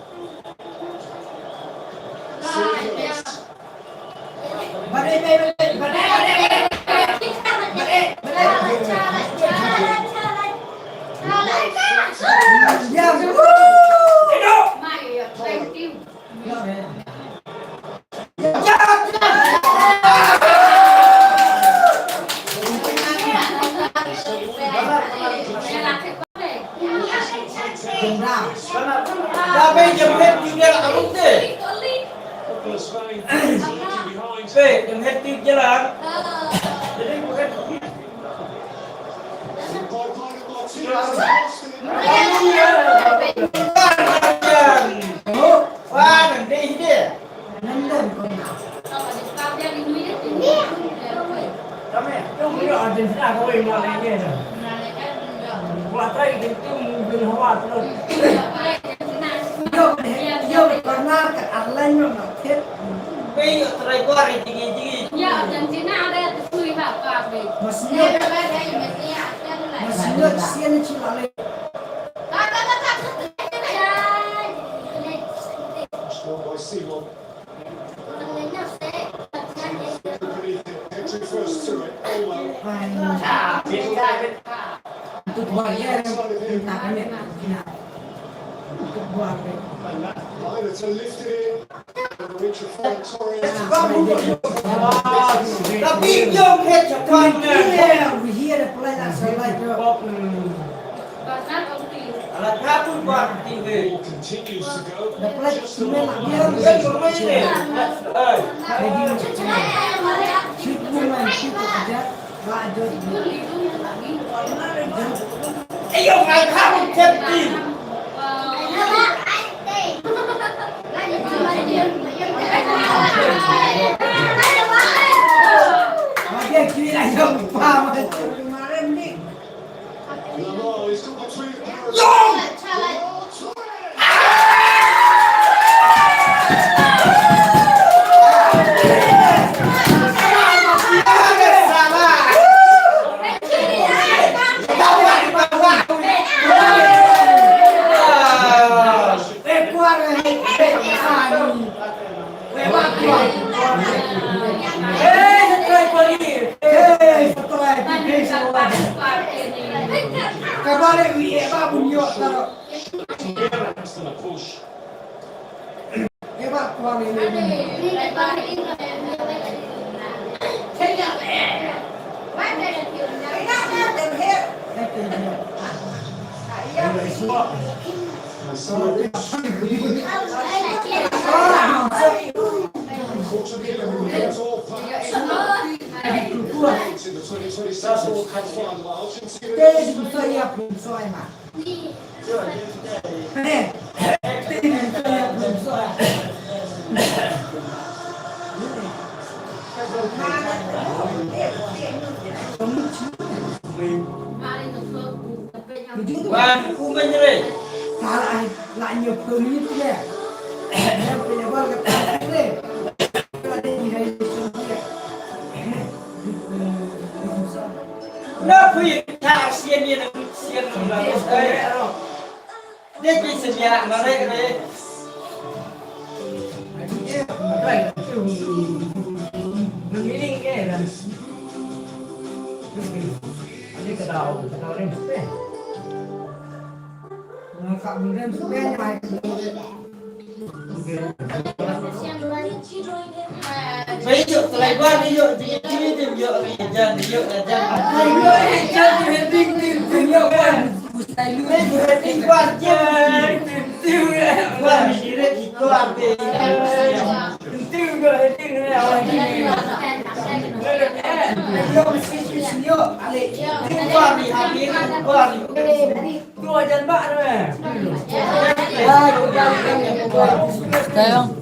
Tayong.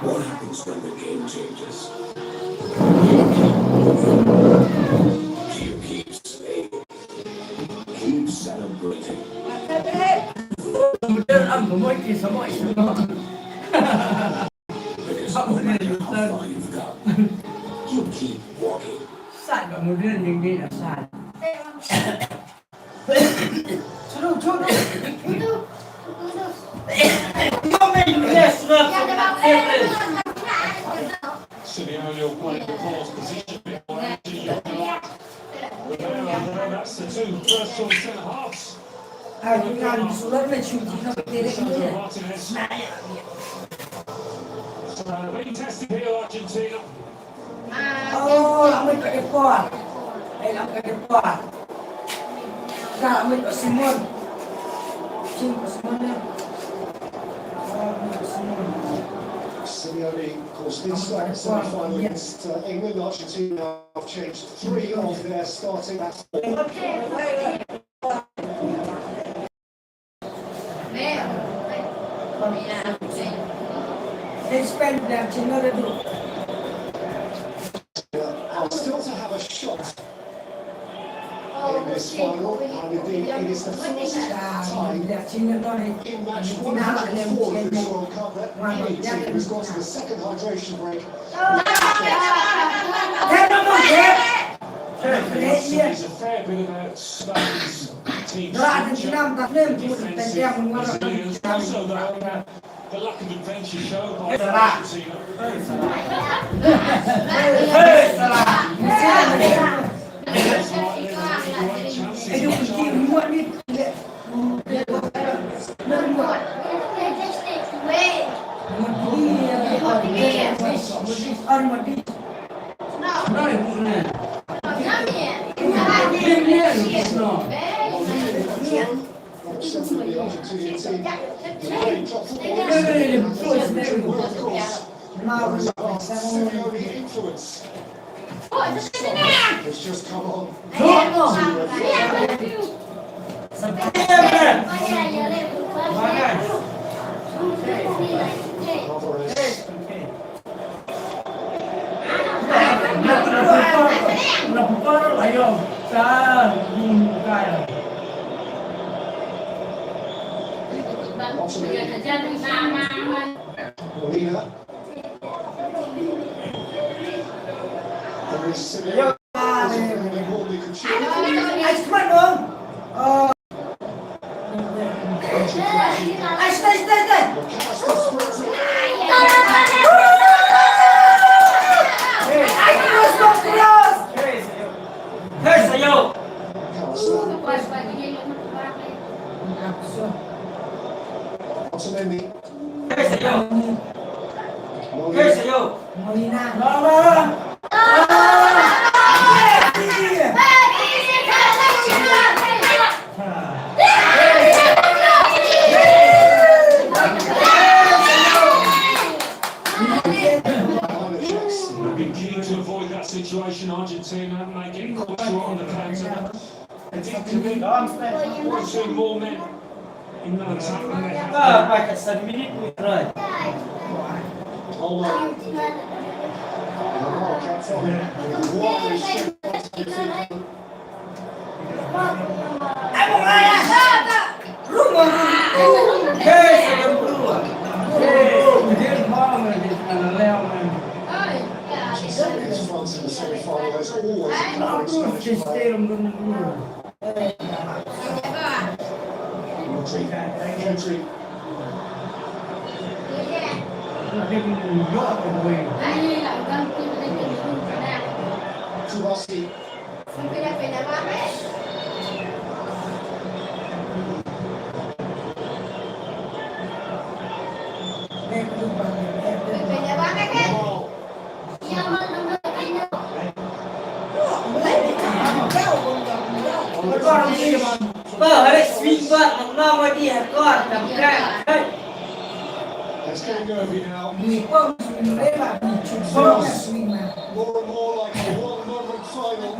What happens when the game changes? Do you keep playing? Do you keep slaying? Keep celebrating. Because no matter how far you've come, you keep walking. Simeone playing the cross position behind. That's the two first choice centre halves. Martinez. So they're being tested here, Argentina. Oh, la mut ka depot. Eh, la mut ka depot. Ka la mut ka Simon. Sim ka Simon ne. Oh, la mut ka Simon. Simeone, of course, did start the semi-final against uh, England. Argentina have changed three of their starting. They spent their general And still to have a shot in this final, and indeed it is the first tie in match one hundred and four of this World Cup that any team who's gone to the second hydration break. There's a fair bit of a Spain's team structure, defensive resilience, also that, uh, The lack of adventure shown by Argentina. Of course, Simeone influence. It's just come on. Alvarez. Molina. There is Simeone. Otamendi. Molina. They've been keen to avoid that situation, Argentina, making Courtois on the counter. They did commit one or two more men in that attack than they have. Ah, pakai satu minit, Putra. Hold on. Why is she... She's always France in the semi-final. There's always a Spanish player. Chelsea. Chelsea. It's getting nervy now. More and more like a one-moment final.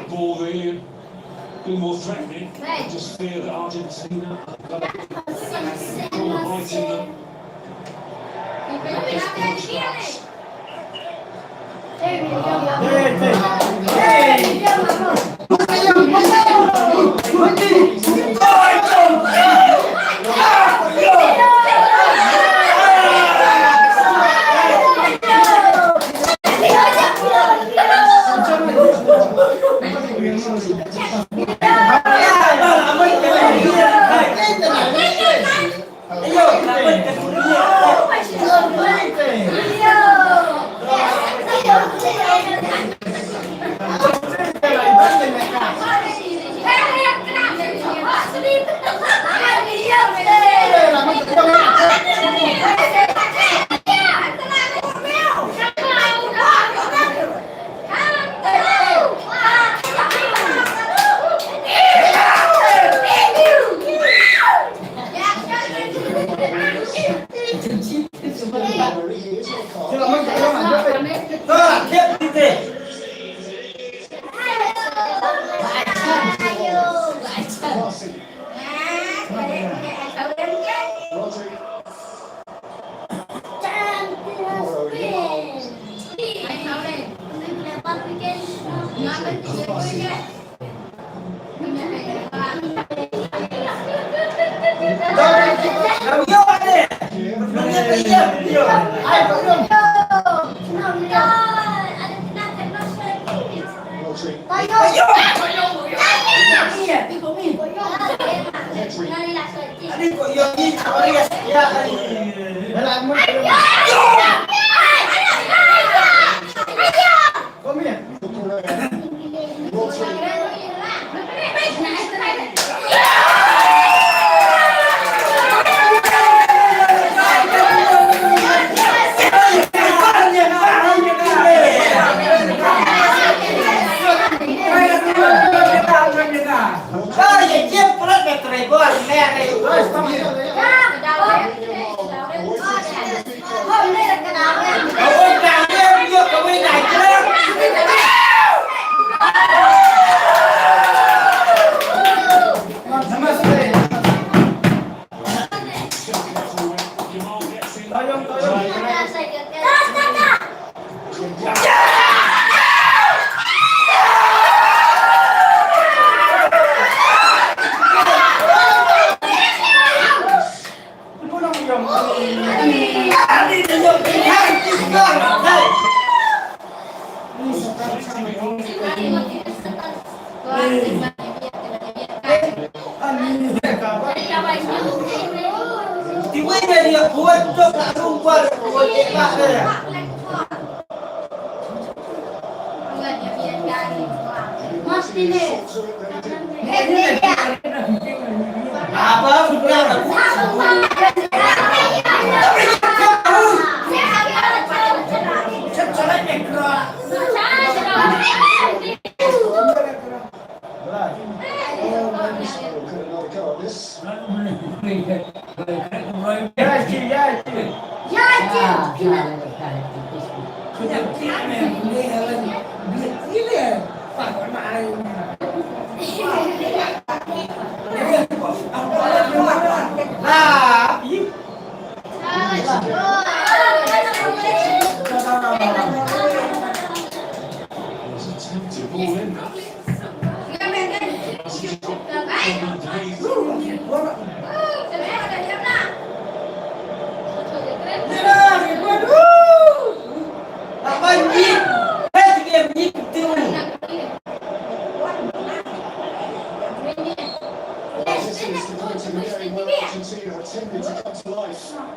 Ball there. Bit more threatening. I just fear that Argentina have got a bit of fight in them. Just push that.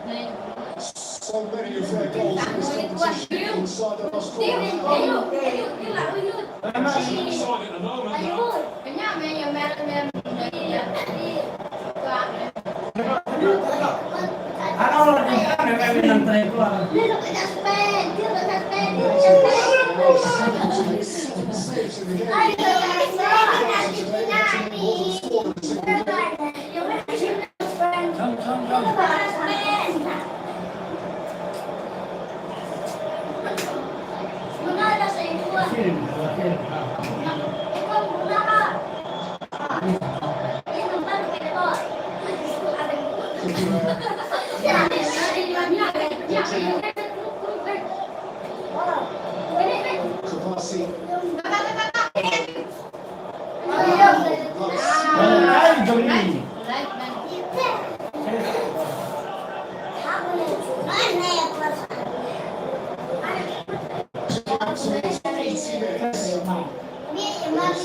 So many of their goals in this competition inside the last quarter of an hour. It's exciting at the moment.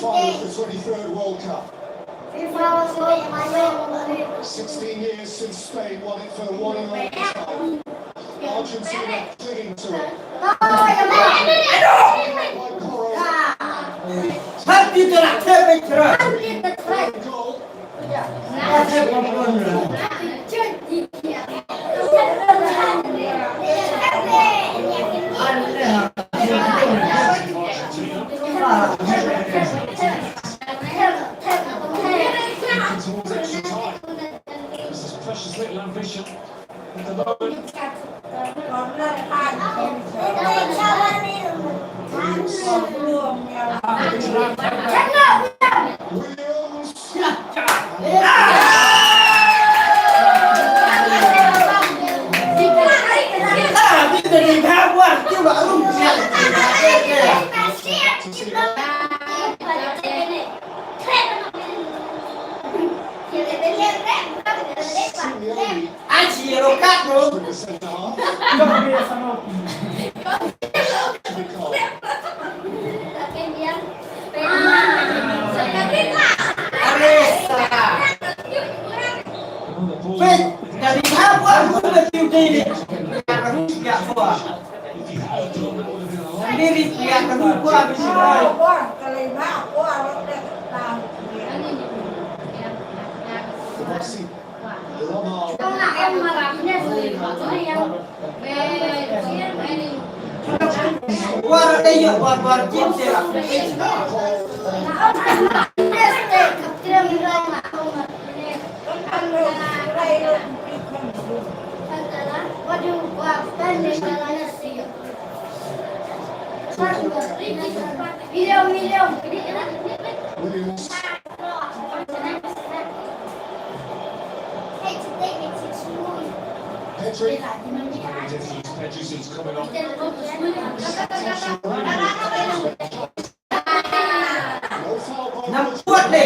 Final of the twenty-third World Cup. Sixteen years since Spain won it for one and only time. Argentina clinging to it. Goal. Towards extra time. This is precious little ambition. Ai, si yellow card, bro. Arrest. Wait, dari apa aku berhenti ni? Aku siap, bro. Sendiri, ya, aku buat, bro. Williams. Pedri. Pedri, he's coming on. Nam puat le.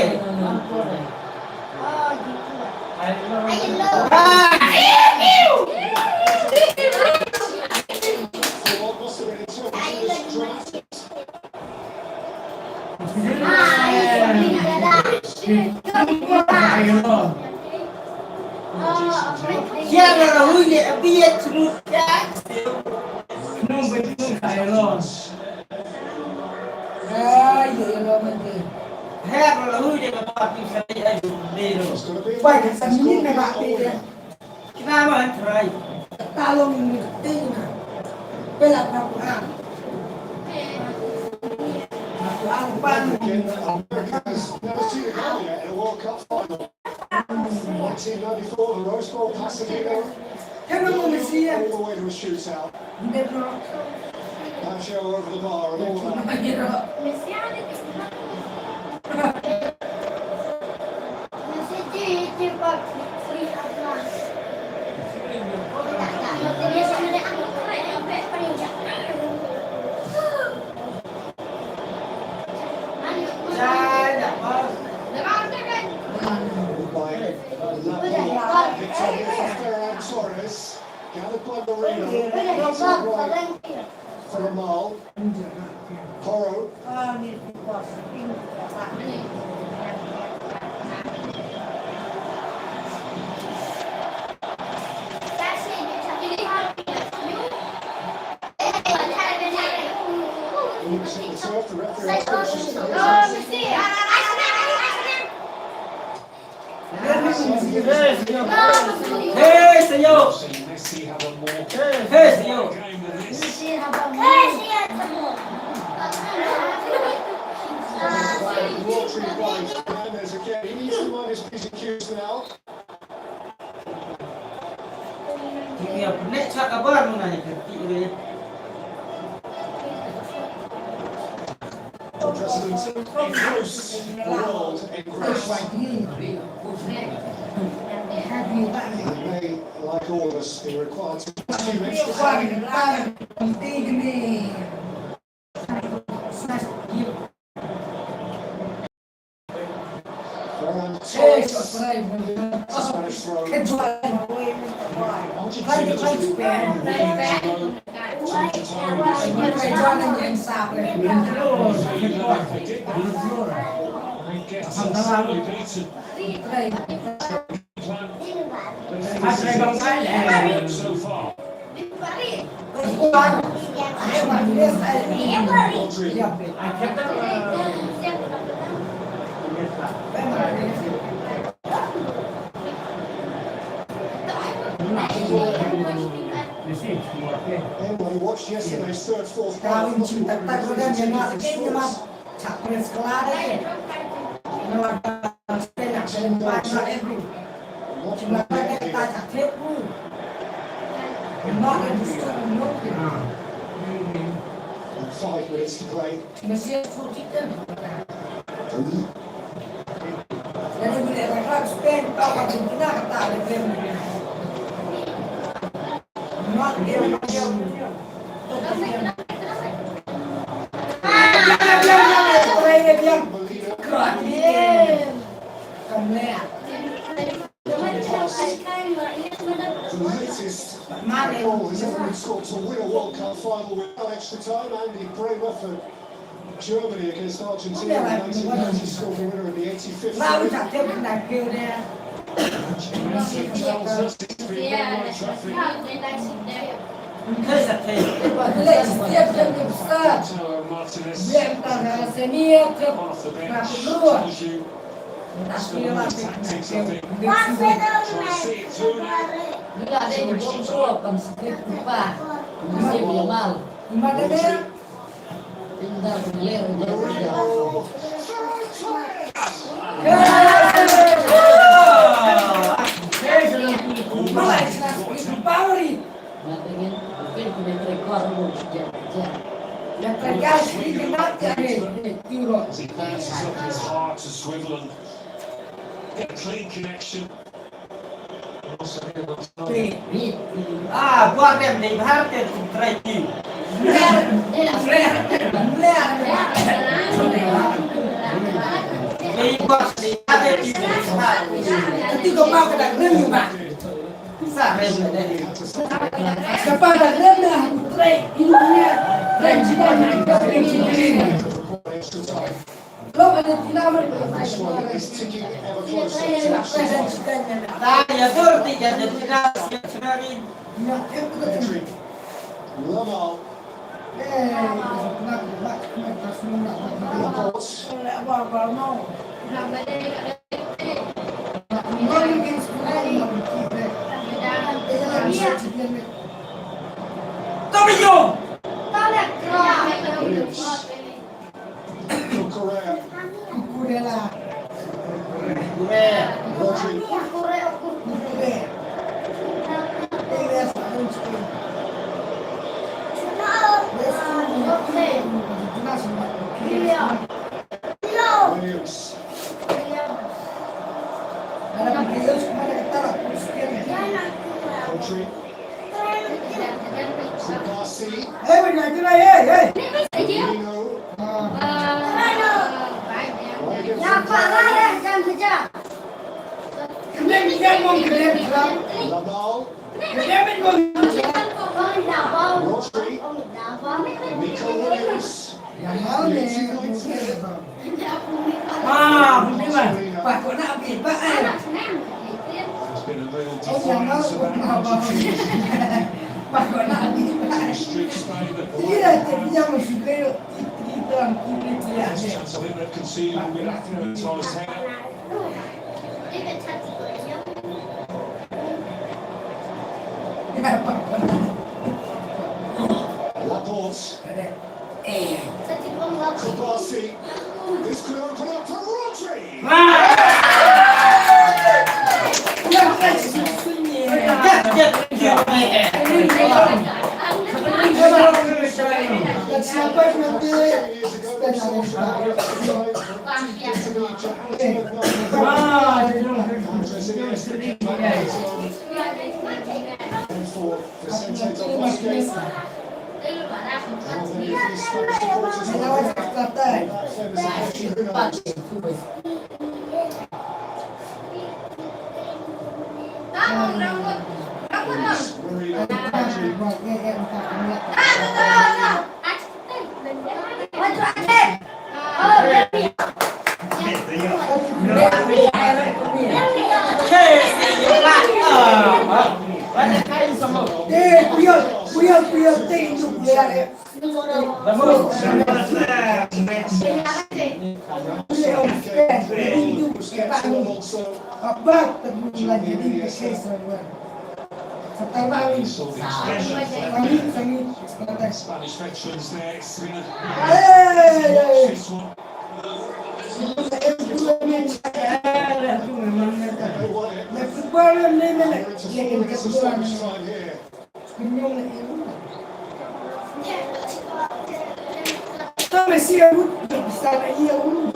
Again, America's never seen a goal yet in a World Cup final. Nineteen ninety-four, the Rose Bowl, Pasadena. All the way to a shootout. That show over the bar and all that. By Laporte, it's on here for Ferran Torres. Gathered by Merino. It's all right for Lamar. Porro. Hey, señor. Hey, señor. Hey, señor. Ïa pynleh sha ka bar mynta ïa ka kti re. President, engrossed, the world engrossed. They may, like all of us, be required to consume extra time. Forearm tight. Spanish throw. Argentina to be Everybody watched yesterday's third, fourth quarter. And five minutes to play. The latest goal has ever been scored to win a World Cup final without extra time. Andy Brehme for Germany against Argentina in nineteen ninety scored the winner in the eighty-fifth minute. Messi tells us it's been no traffic. Lautaro Martinez off the bench tells you. Tactics, I think. Trying to see it through now. Marino. As he bounces up, his heart to swivel and get a clean connection. Ah, buah rem dei bhar te tu try ki. Dei buah dei bhar te tu try ki. Kati ko mau ka dak rem yu ba. Sa rem dei. Kapa dak rem na try ki. Rem jika ni ka rem jika ni. This one is ticking ever closer to action. Pedri. Lamela. Laporte. Williams. Cucurella. Cucurella. Rodri. Williams. Rodri. Kubasi. Hey, wait, wait, wait, hey, hey. Firmino. Right against the Lamela. Rodri. Nico Williams. Ah, mungkin lah. Patut nak pergi, Pak, eh. It's been a real defiance of that Argentina. Patut nak pergi, Pak. History explained that the Iya, dia mesti beli itu, itu, itu, itu, itu. Chance I think they've conceded will be lacking in Torres' head. Laporte. Kouassi. This could open up for Rodri. Eh, Puyol, Puyol, Puyol, take it to Puyol, eh. Spanish veterans there, Srina. This one. Tome si a wut, sa na i a wut.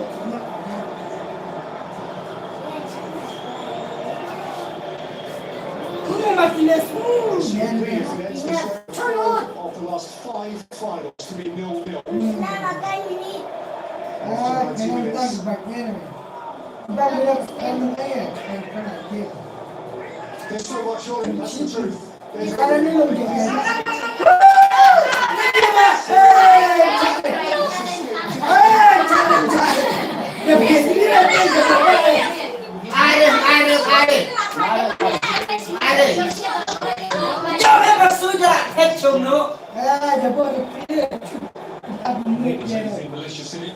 Bruno Martinez, ooh, man. Of the last five finals to be nil nil. Ah, penalty back there. Back there, penalty, penalty. There's so much on it, that's the truth. Malicious, isn't it?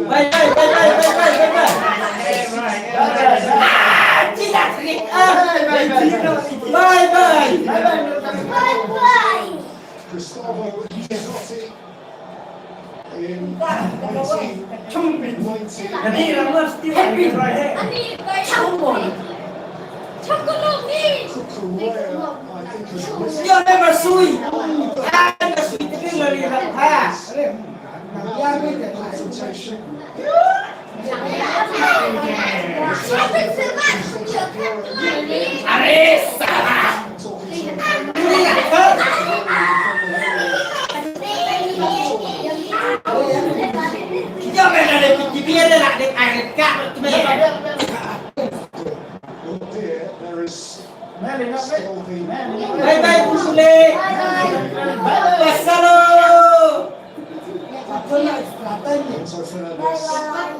Bye bye, bye bye, bye bye, bye bye. Ah, tidak, tidak. Ah, bye bye. Bye bye. Bye bye. Gustavo Giotti in nineteen ninety. Kukurea, I think, is You'll never sue. Ah, never sue. Are salah. Kita main ada P T P ada lah dek air kat tu. Bye bye, Pu Sule. Bye bye, Pu Sule. Bye bye. Wassalam. Bye bye.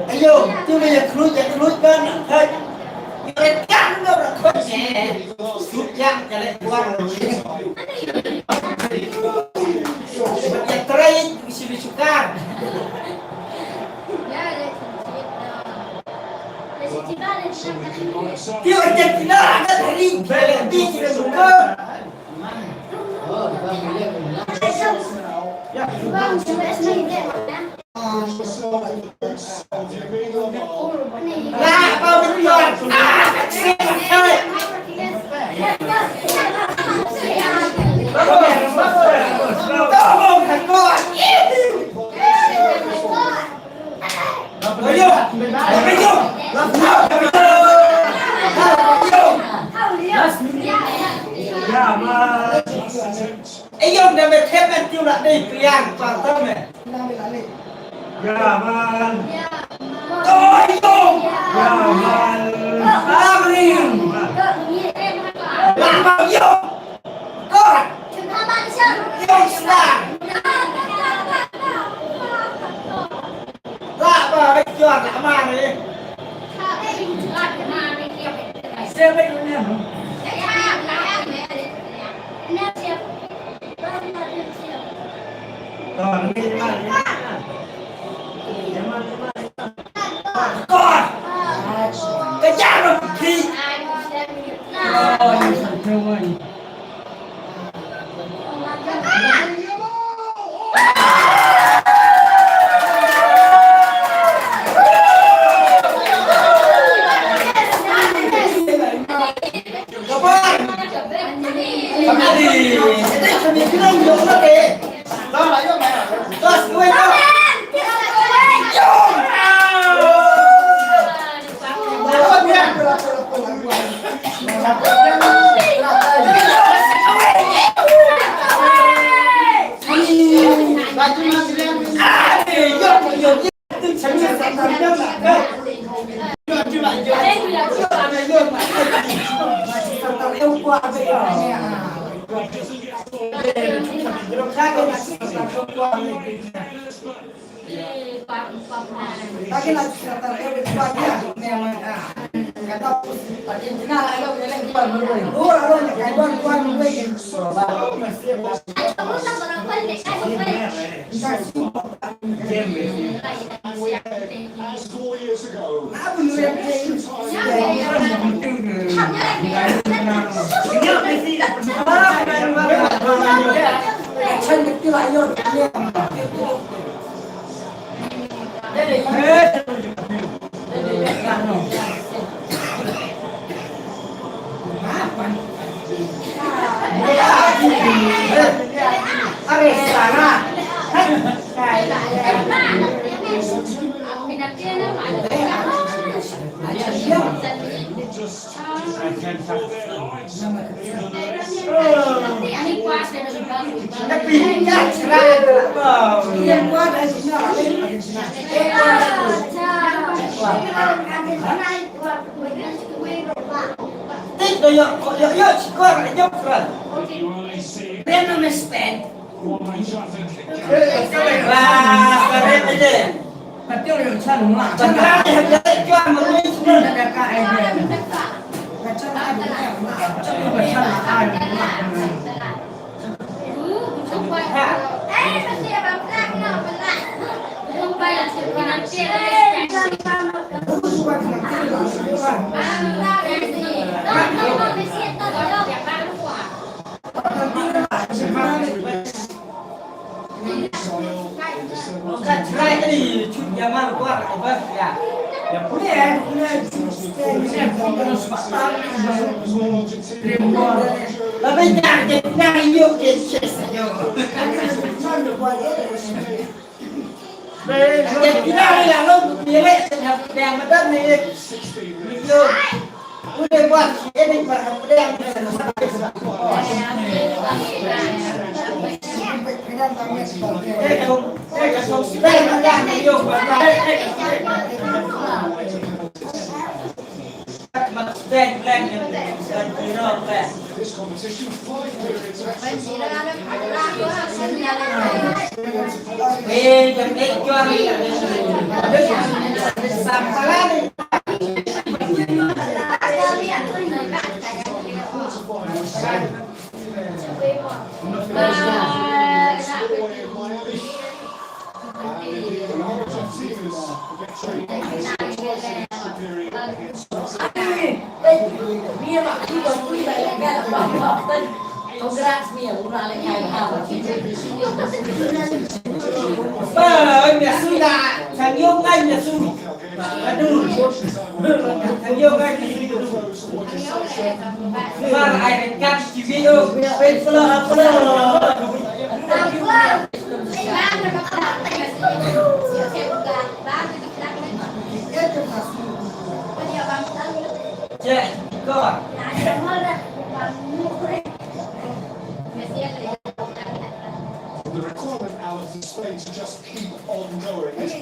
Ayo, tu me ya khluit, ya khluit ban, hai. Ya kan no ra khot ne. Suk yang ka le kwang. Ya trai bisi bisi kan. Ti Argentina ada dari bisi bisi kan. Ê, yom da me thep en tiu la dei priang pa tome. Ya man. Oi yom. Ya man. Amrin. La ma yom. God. Yom star. La ba yom la ma ni. Siapa yang punya? The requirement, Alex, is Spain to just keep on going. It's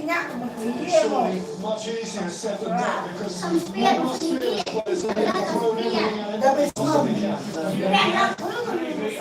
surely much easier said than done because Spain, Spain players have thrown everything at it possibly can.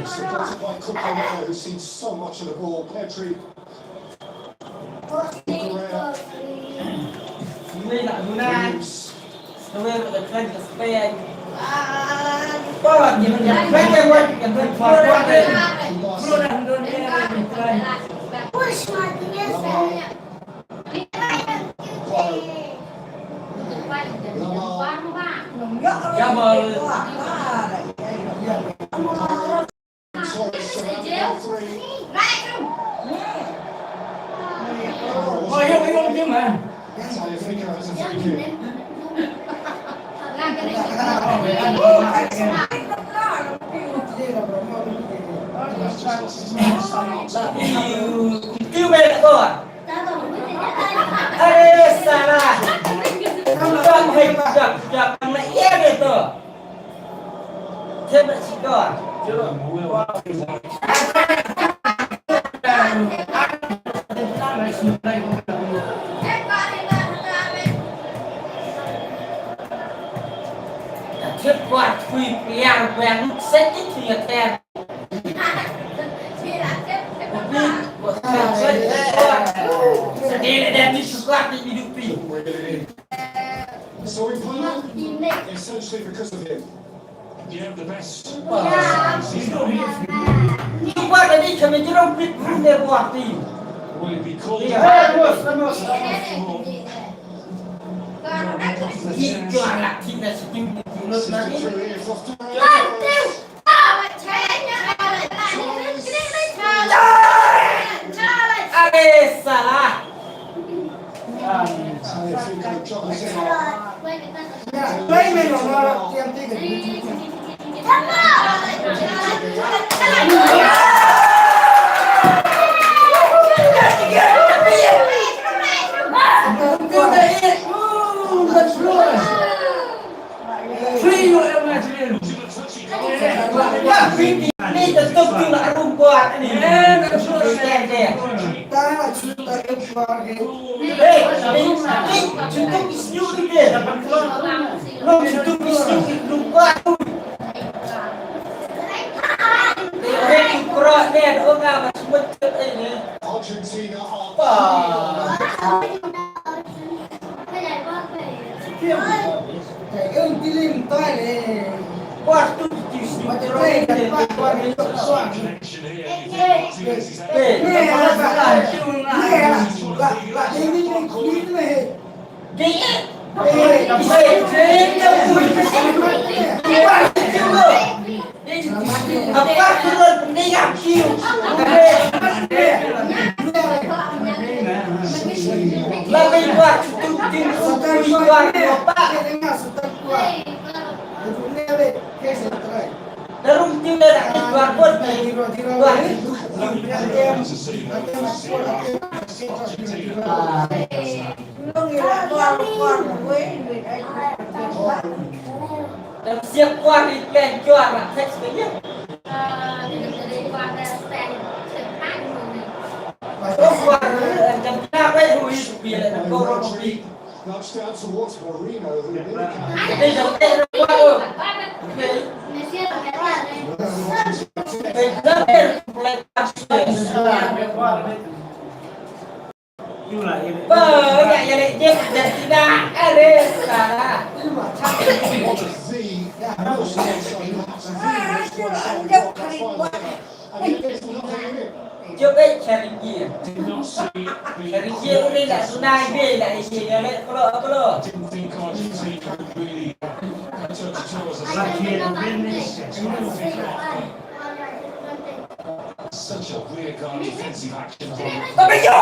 Supported by Kukurea, who's seen so much of the ball. Petri. Kukurea. Williams. Are sala. Kam hai dak dak na ia de to. Thep na sikor. Thep kwah thui piar bang set ti thui ter. So we won essentially because of him. You have the best. Will it be called? Are salah. Argentina are Touchdown towards Marino, who Jop eh, Charity. Charity u dei la sunai be la isi ya le kolo kolo. Such a rear guard defensive action from Babayo!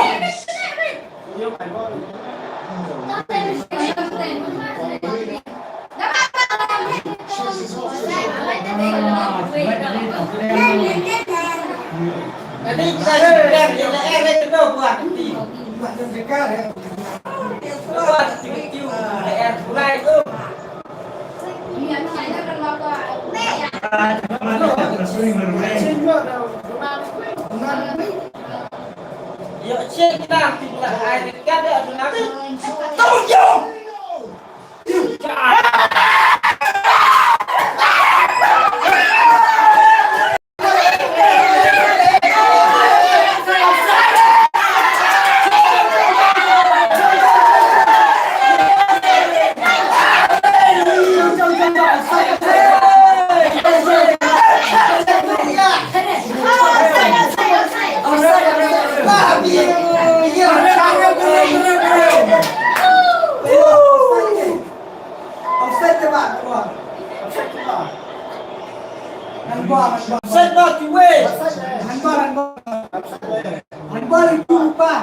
Offside te ba, offside te ba. Handball, handball. Offside ba, kiwei. Handball, handball. Handball itu pa.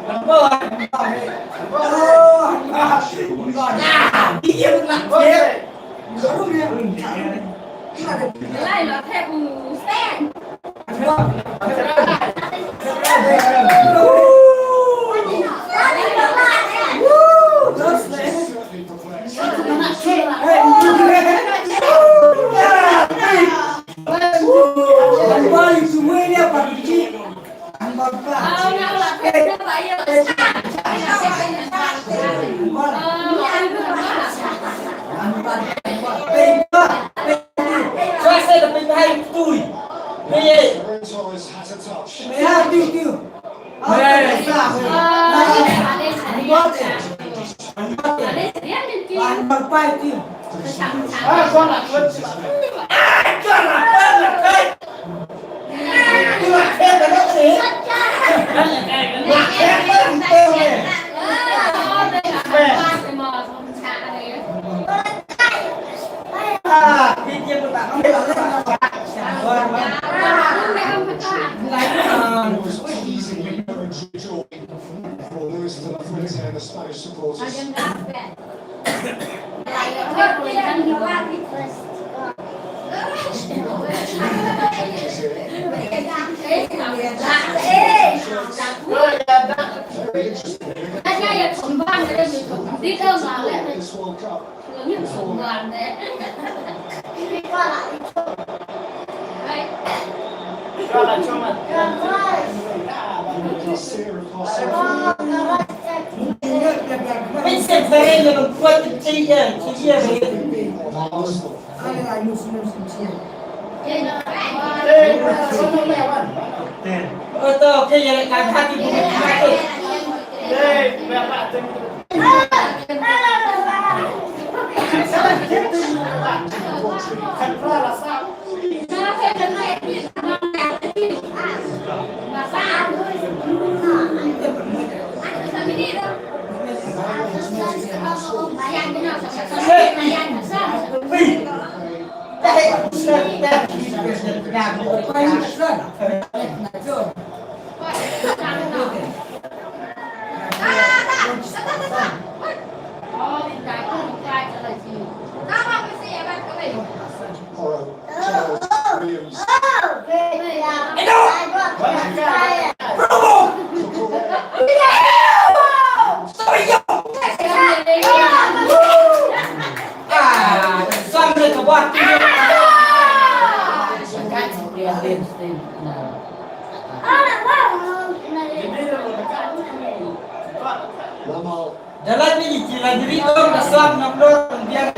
Handball, handball. Oh, handball. Ya, dia nak. Baru dia. Lai lo thep u stand. Dalat ni ki la diri tong da slap na floor tong biang.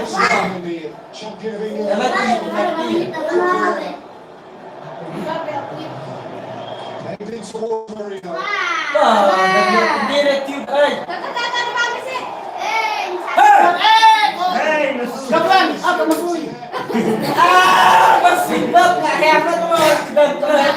Dalat ni ki la diri. Heading towards Marino. Wah, dia dah tiup, ai. Hey! Hey, masuk. Kapan? Apa masuk? Ah, masuk. Dah, dah, dah.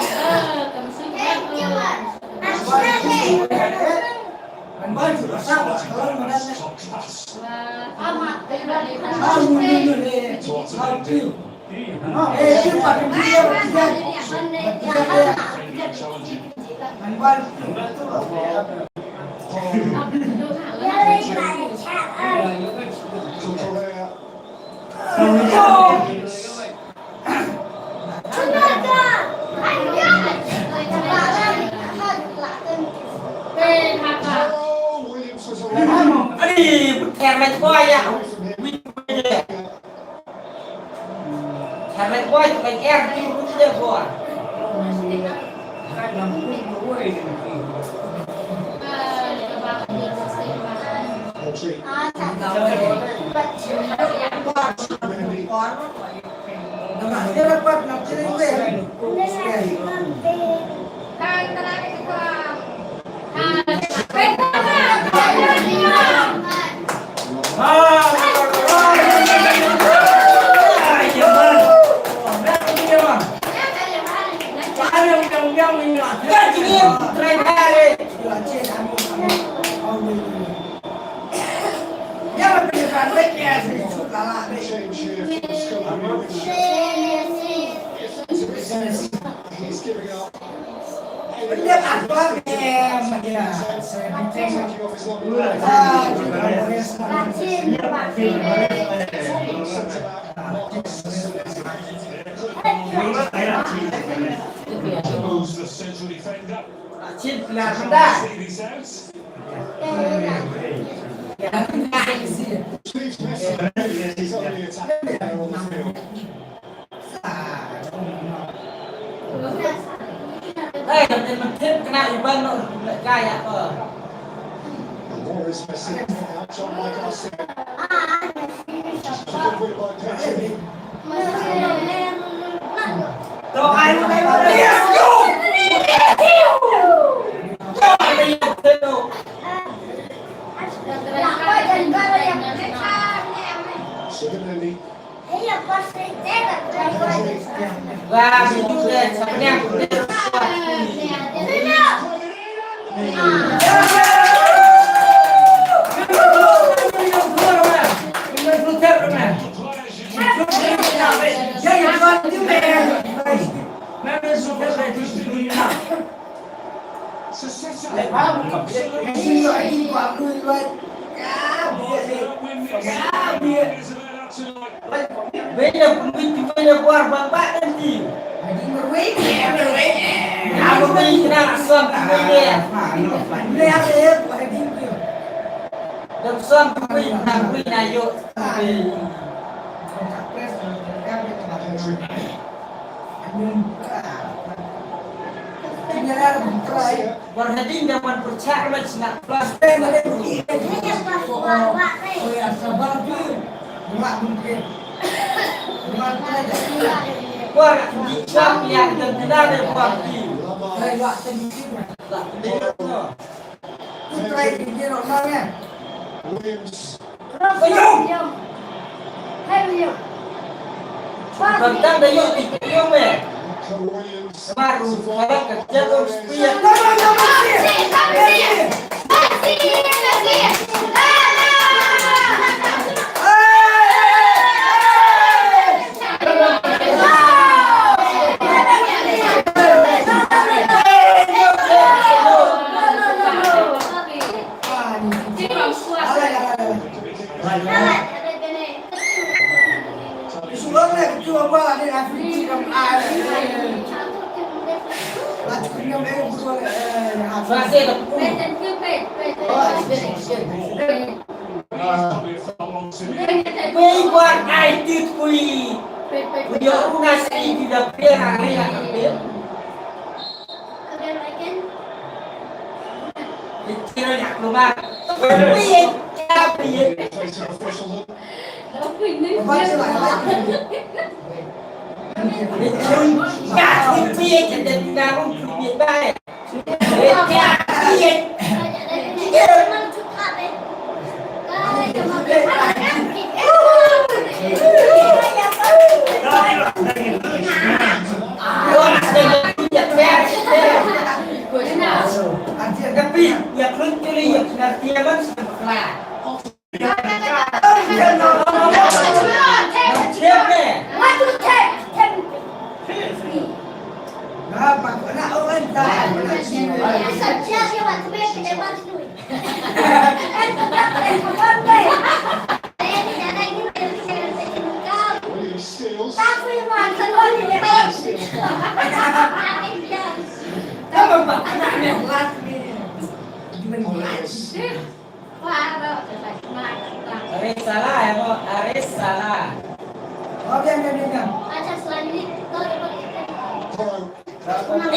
Arif salah ya mo, Arif salah.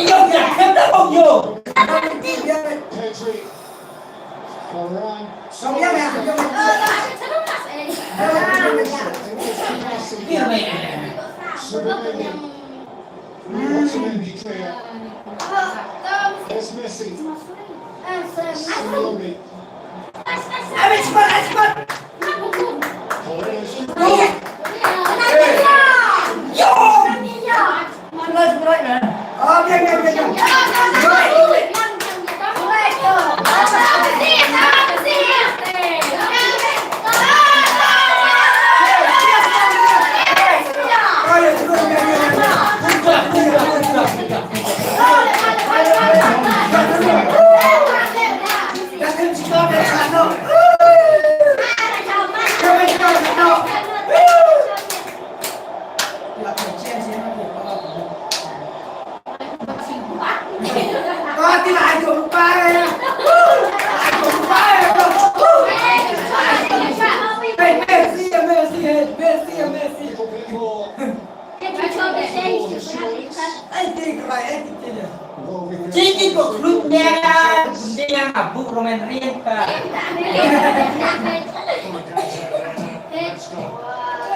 Yo, ya, ya, ya, yo. Pedri. Varane. Sebastian. Martinelli clear. There's Messi. Simeone. Tiki ko klub ne ya, ne ya abu Roman Reigns ka.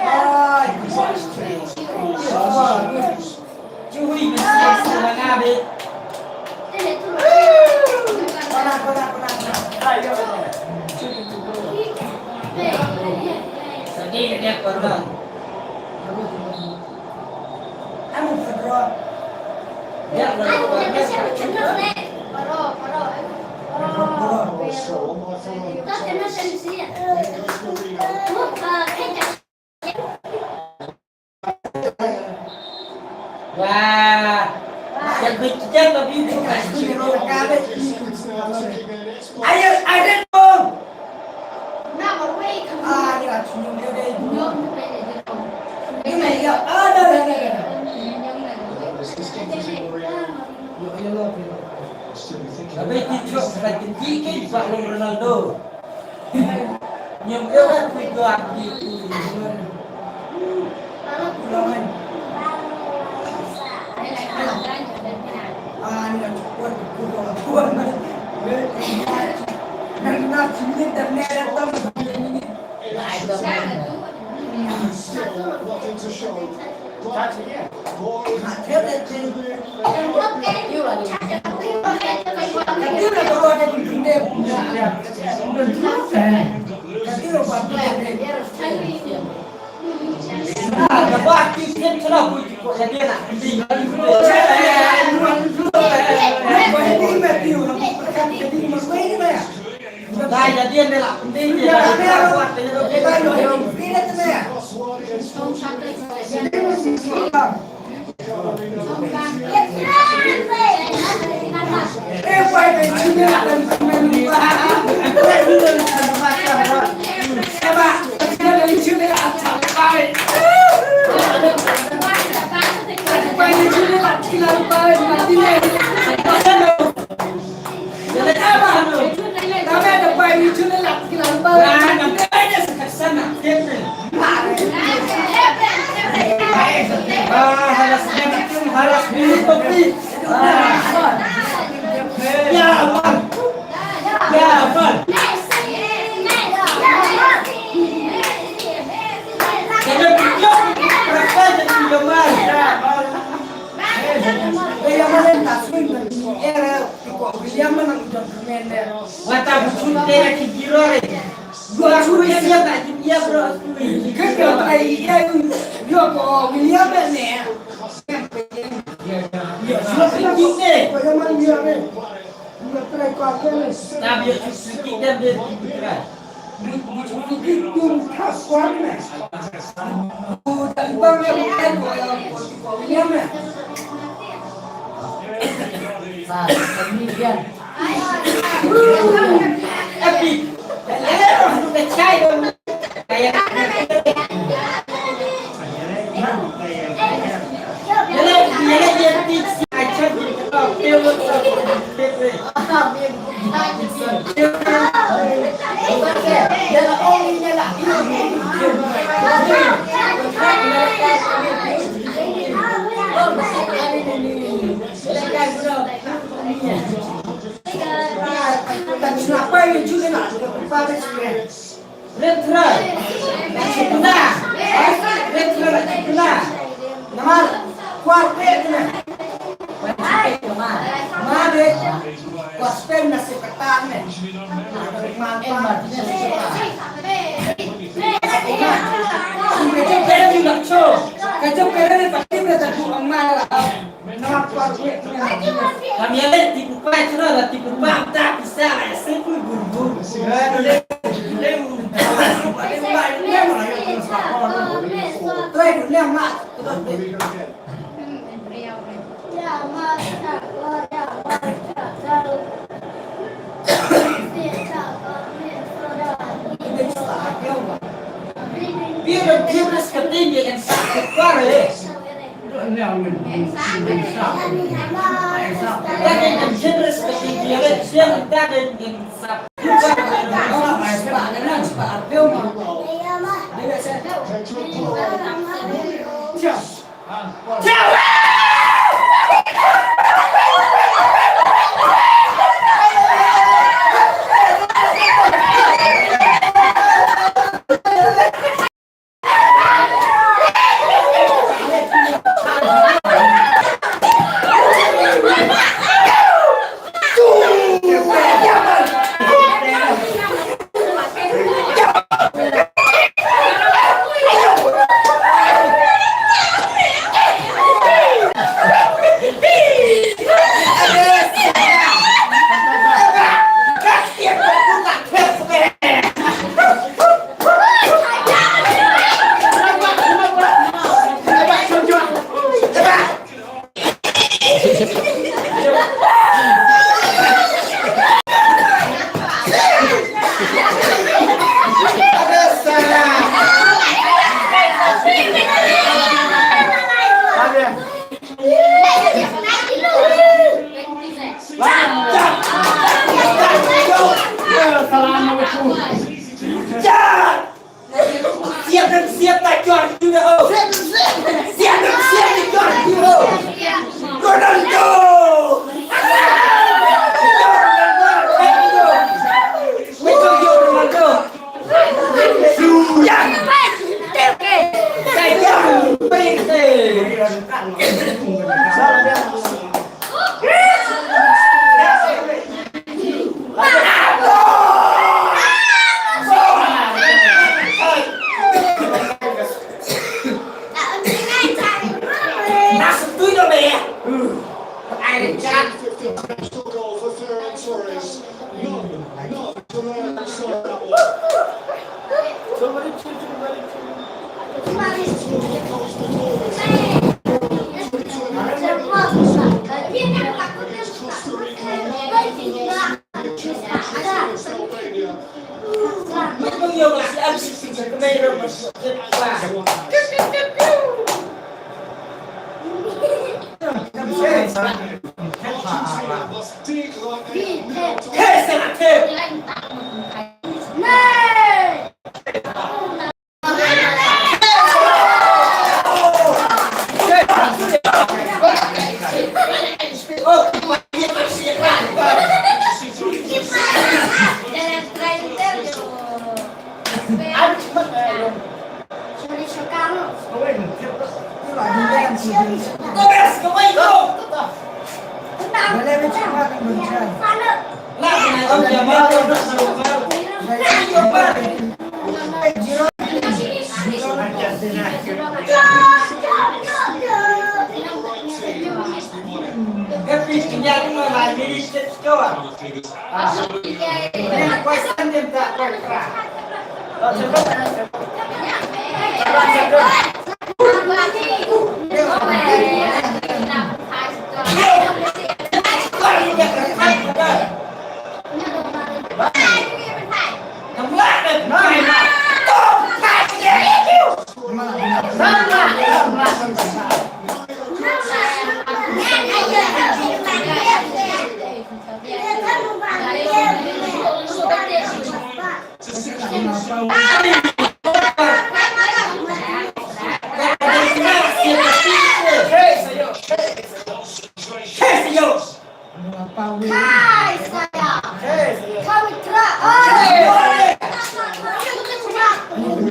Ai, chui, mesti yang sama ngabe. Sedih dia pernah. Wah. Ayo, ayo. Rit Trai. Sukuna. Rit Trai sukuna. Namar kwar pek na. Ma de. Kwar pek na sukatan ne. Ma en ma ne sukatan. Ka jop kare ni nak cho. Ka jop kare ni patim na tatu ang ma la. Kami ale tipu pa chura la tipu pa ta pisa la ese pun guru guru. Try to learn ma. Pia da pia da skating ya en sa kuar eh. Siap dan siap tak jual juga, oh. Siap dan siap tak jual juga, oh. Ronaldo. Ronaldo. Ronaldo. Ronaldo. Sudah. Saya pasti.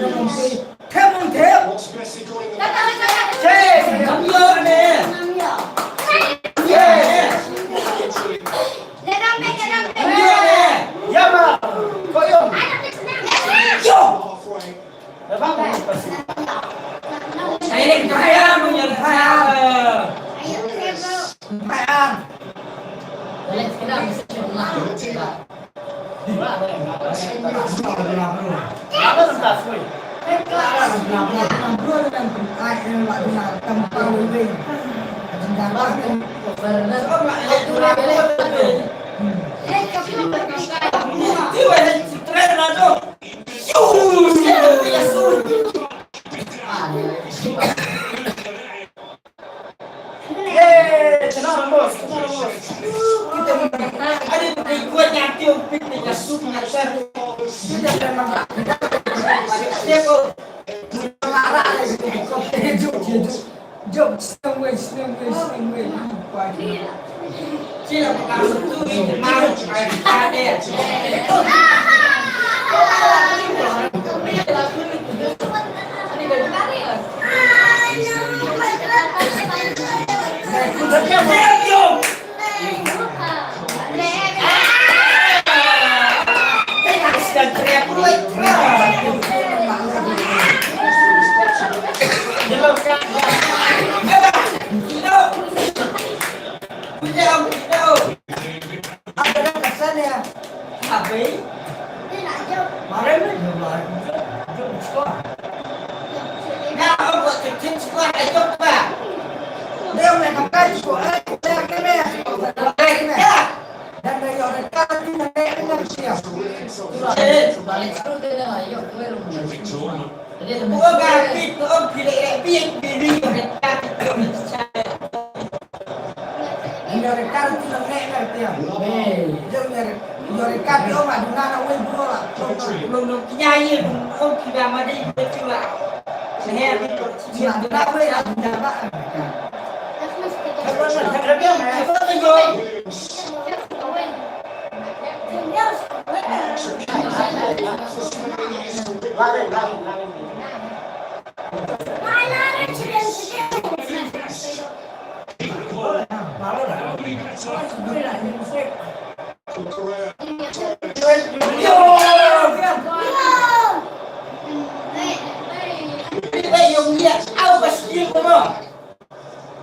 Thep, thep. Che, ngam ïoh ne. Che. Ngam ïoh ne. Ïa ma. Ko ïoh. Ïoh. Ai, ring kaya, mun ïa kaya. Kaya.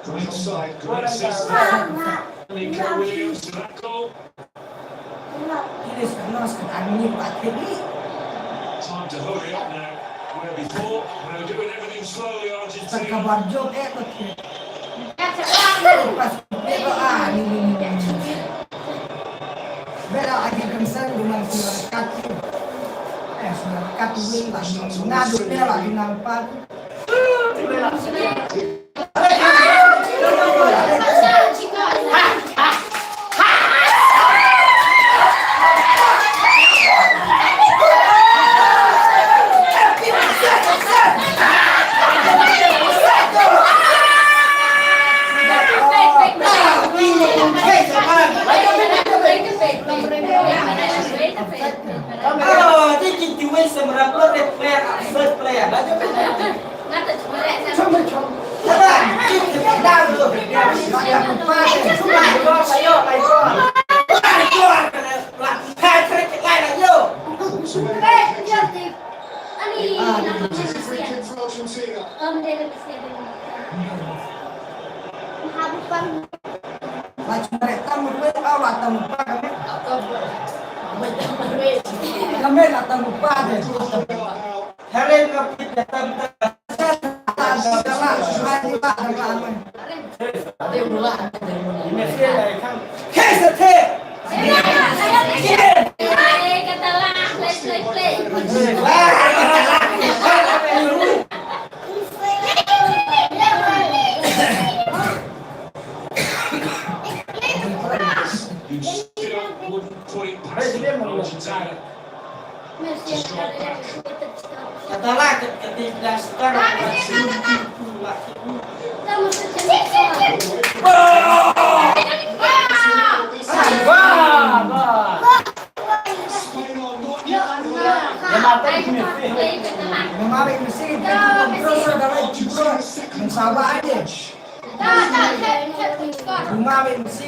Great save, great assist. Nico Williams to that goal. Time to hurry up now. Where before, they were doing everything slowly, Argentina. You still wouldn't put it past Argentina. Mama bai mesti kita kontrol saudara juga. Mensabar aja. Mama bai mesti.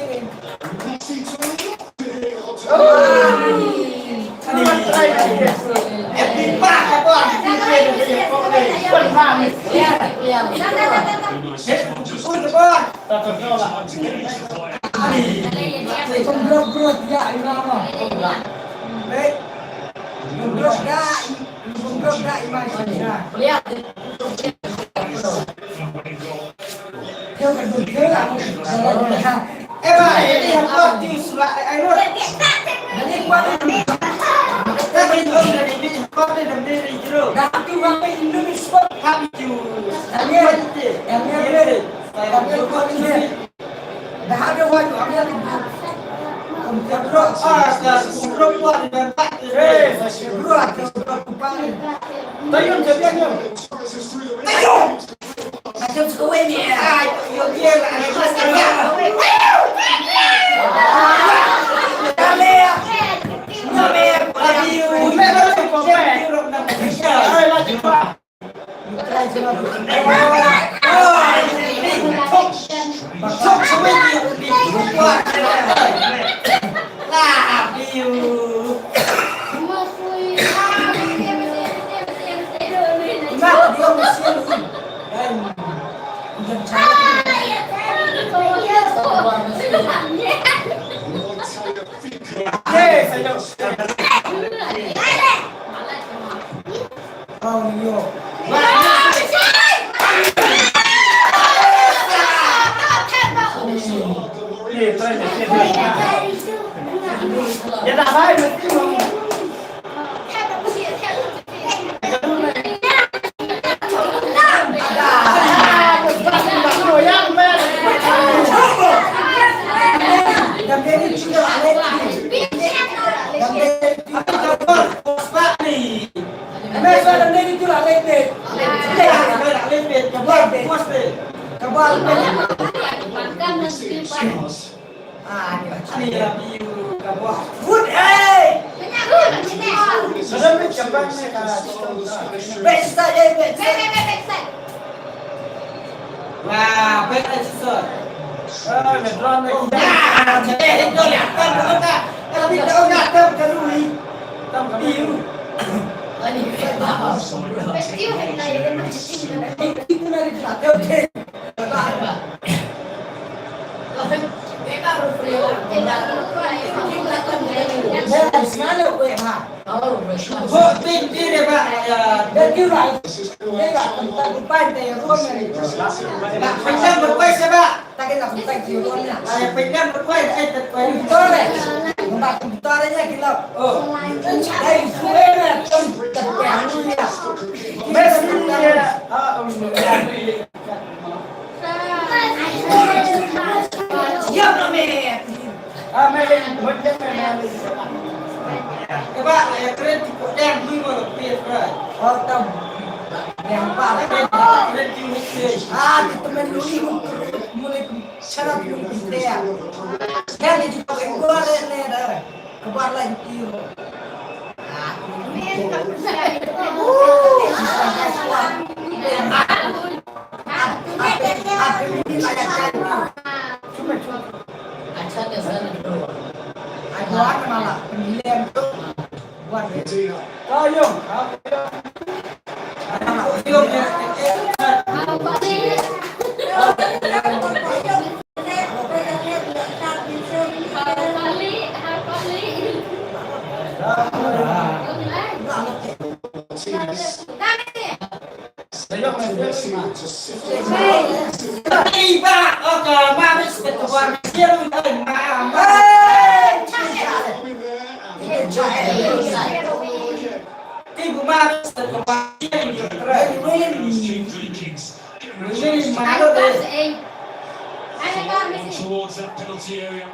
Towards that penalty area.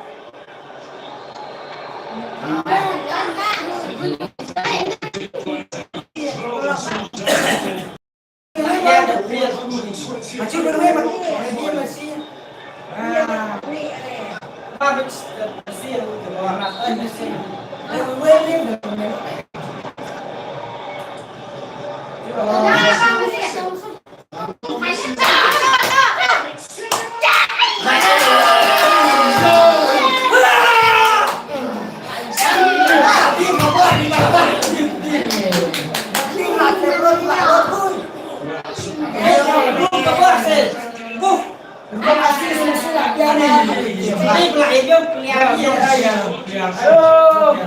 Ai, pla ejong pla ejong. Ayo. Pla ejong, pla ejong.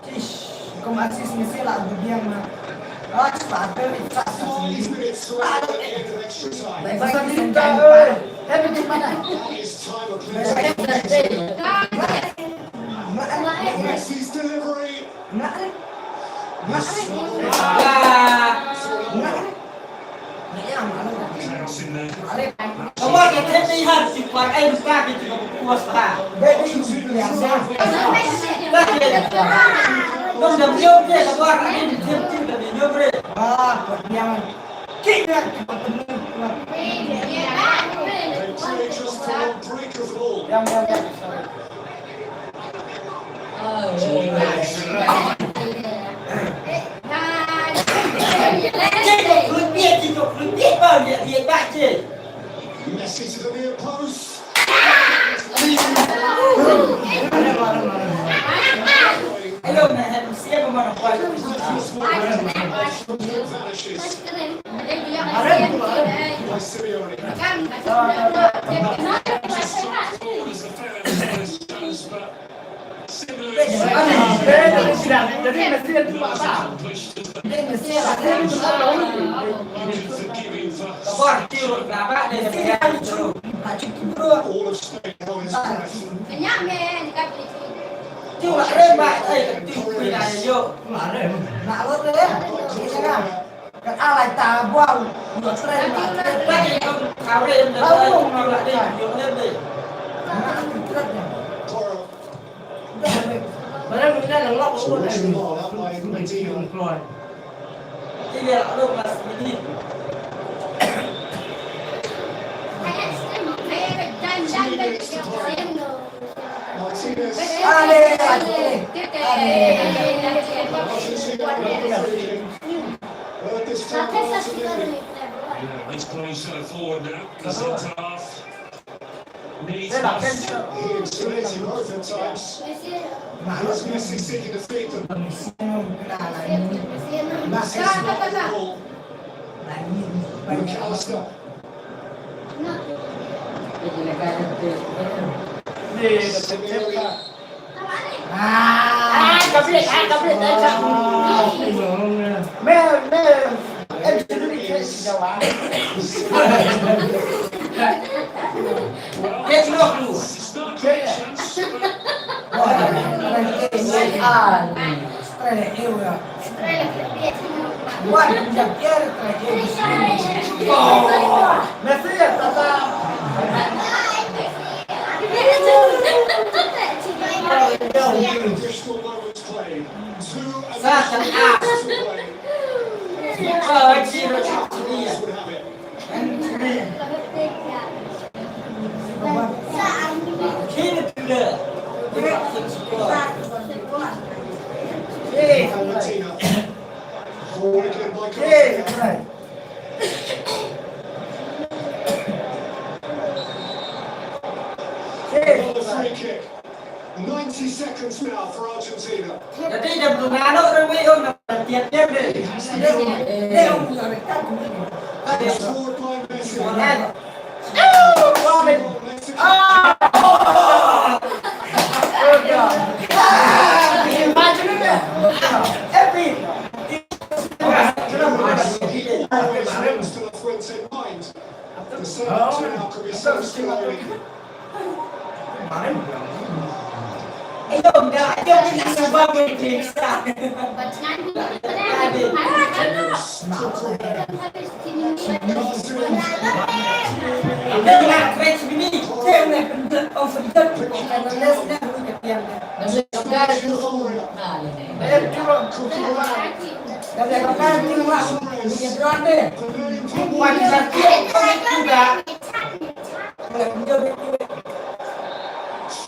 Ish, kum asis mesti lah berdiam lah. Ah, cepat tu, cepat. Bai bai ki seng jai. Eh, pergi mana? Bai bai ki seng jai. Messi's delivery. Messi to the near post. Vanishes. By Simeone. He's playing so forward now. He's hit half. Needs pass. He explains him both at times. Here's Messi seeking to feed them. Messi. Ball. McAllister. Simeone. Ah, ka bit, ah, ka bit, eh, ka. Me, me, em, sendiri ke si Jawa. Ke sino lu. Wah, ah, Australia, eh, wah. Wah, dia biar Australia, eh, di sini. Oh, Messi ya, tata. Additional moments played. Two minutes to play. As the Cowboys would have it. Valentina. Forward again by Cowboys. Another free kick. Ninety seconds now for Argentina. Scored by Messi. Messi. Always links to the Fuente mind. The setup to now could be so scary.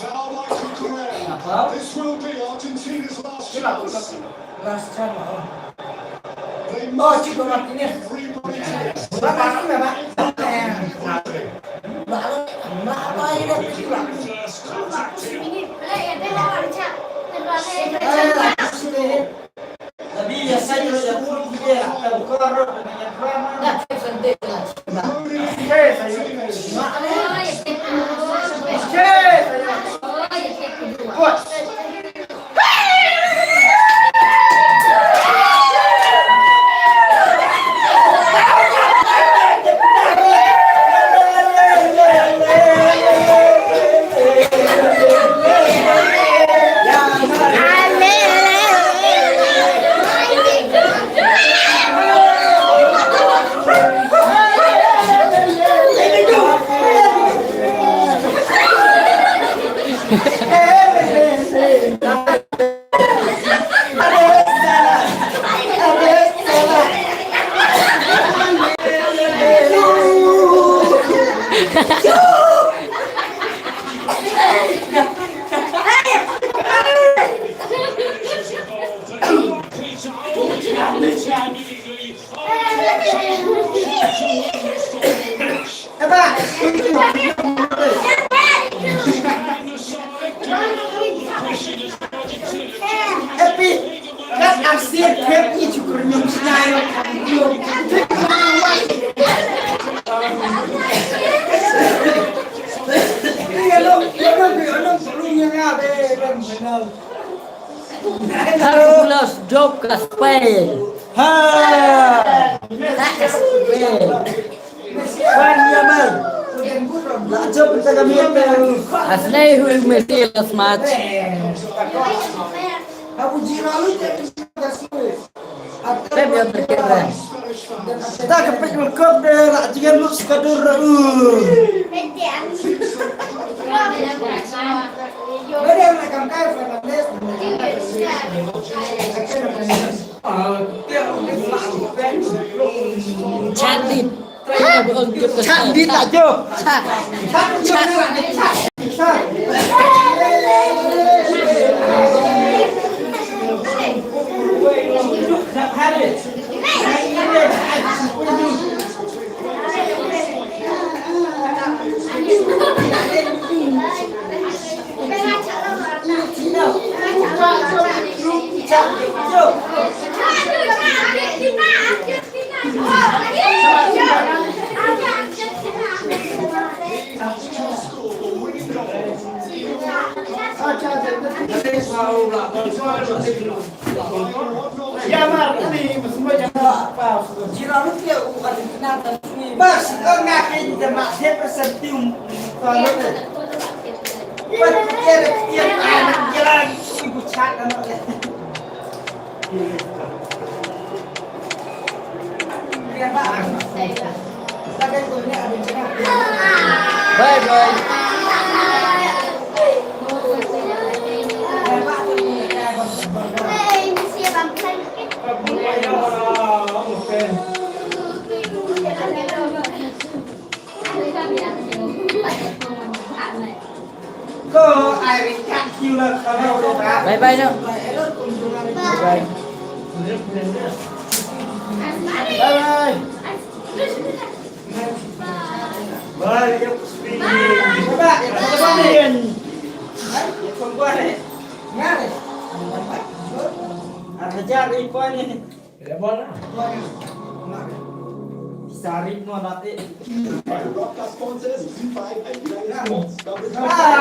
Foul by Cucurella. This will be Argentina's last chance. Last chance, oh. They must make everybody take it. First contact. Maybe a side of the foot there, the corner, the drama. That's a good idea. Happy. Kat arsir kep ni cukur nyum snyai. Ni alo, alo, alo, alo, alo, alo. Carlos Job ka Spain. Ha. Ka Spain. Spain, Yamal. La Job ka Spain. Aslei hu Messi last match. Pep ïa terkep. Da ka peit World Cup de la jingem luk skadur da u. Chat dit. Chat dit ajo. Chat. Chat. Bye bye. Bye bye no. Bye bye. Bye bye. Bye. Bye. Bye. Sarit mo nate.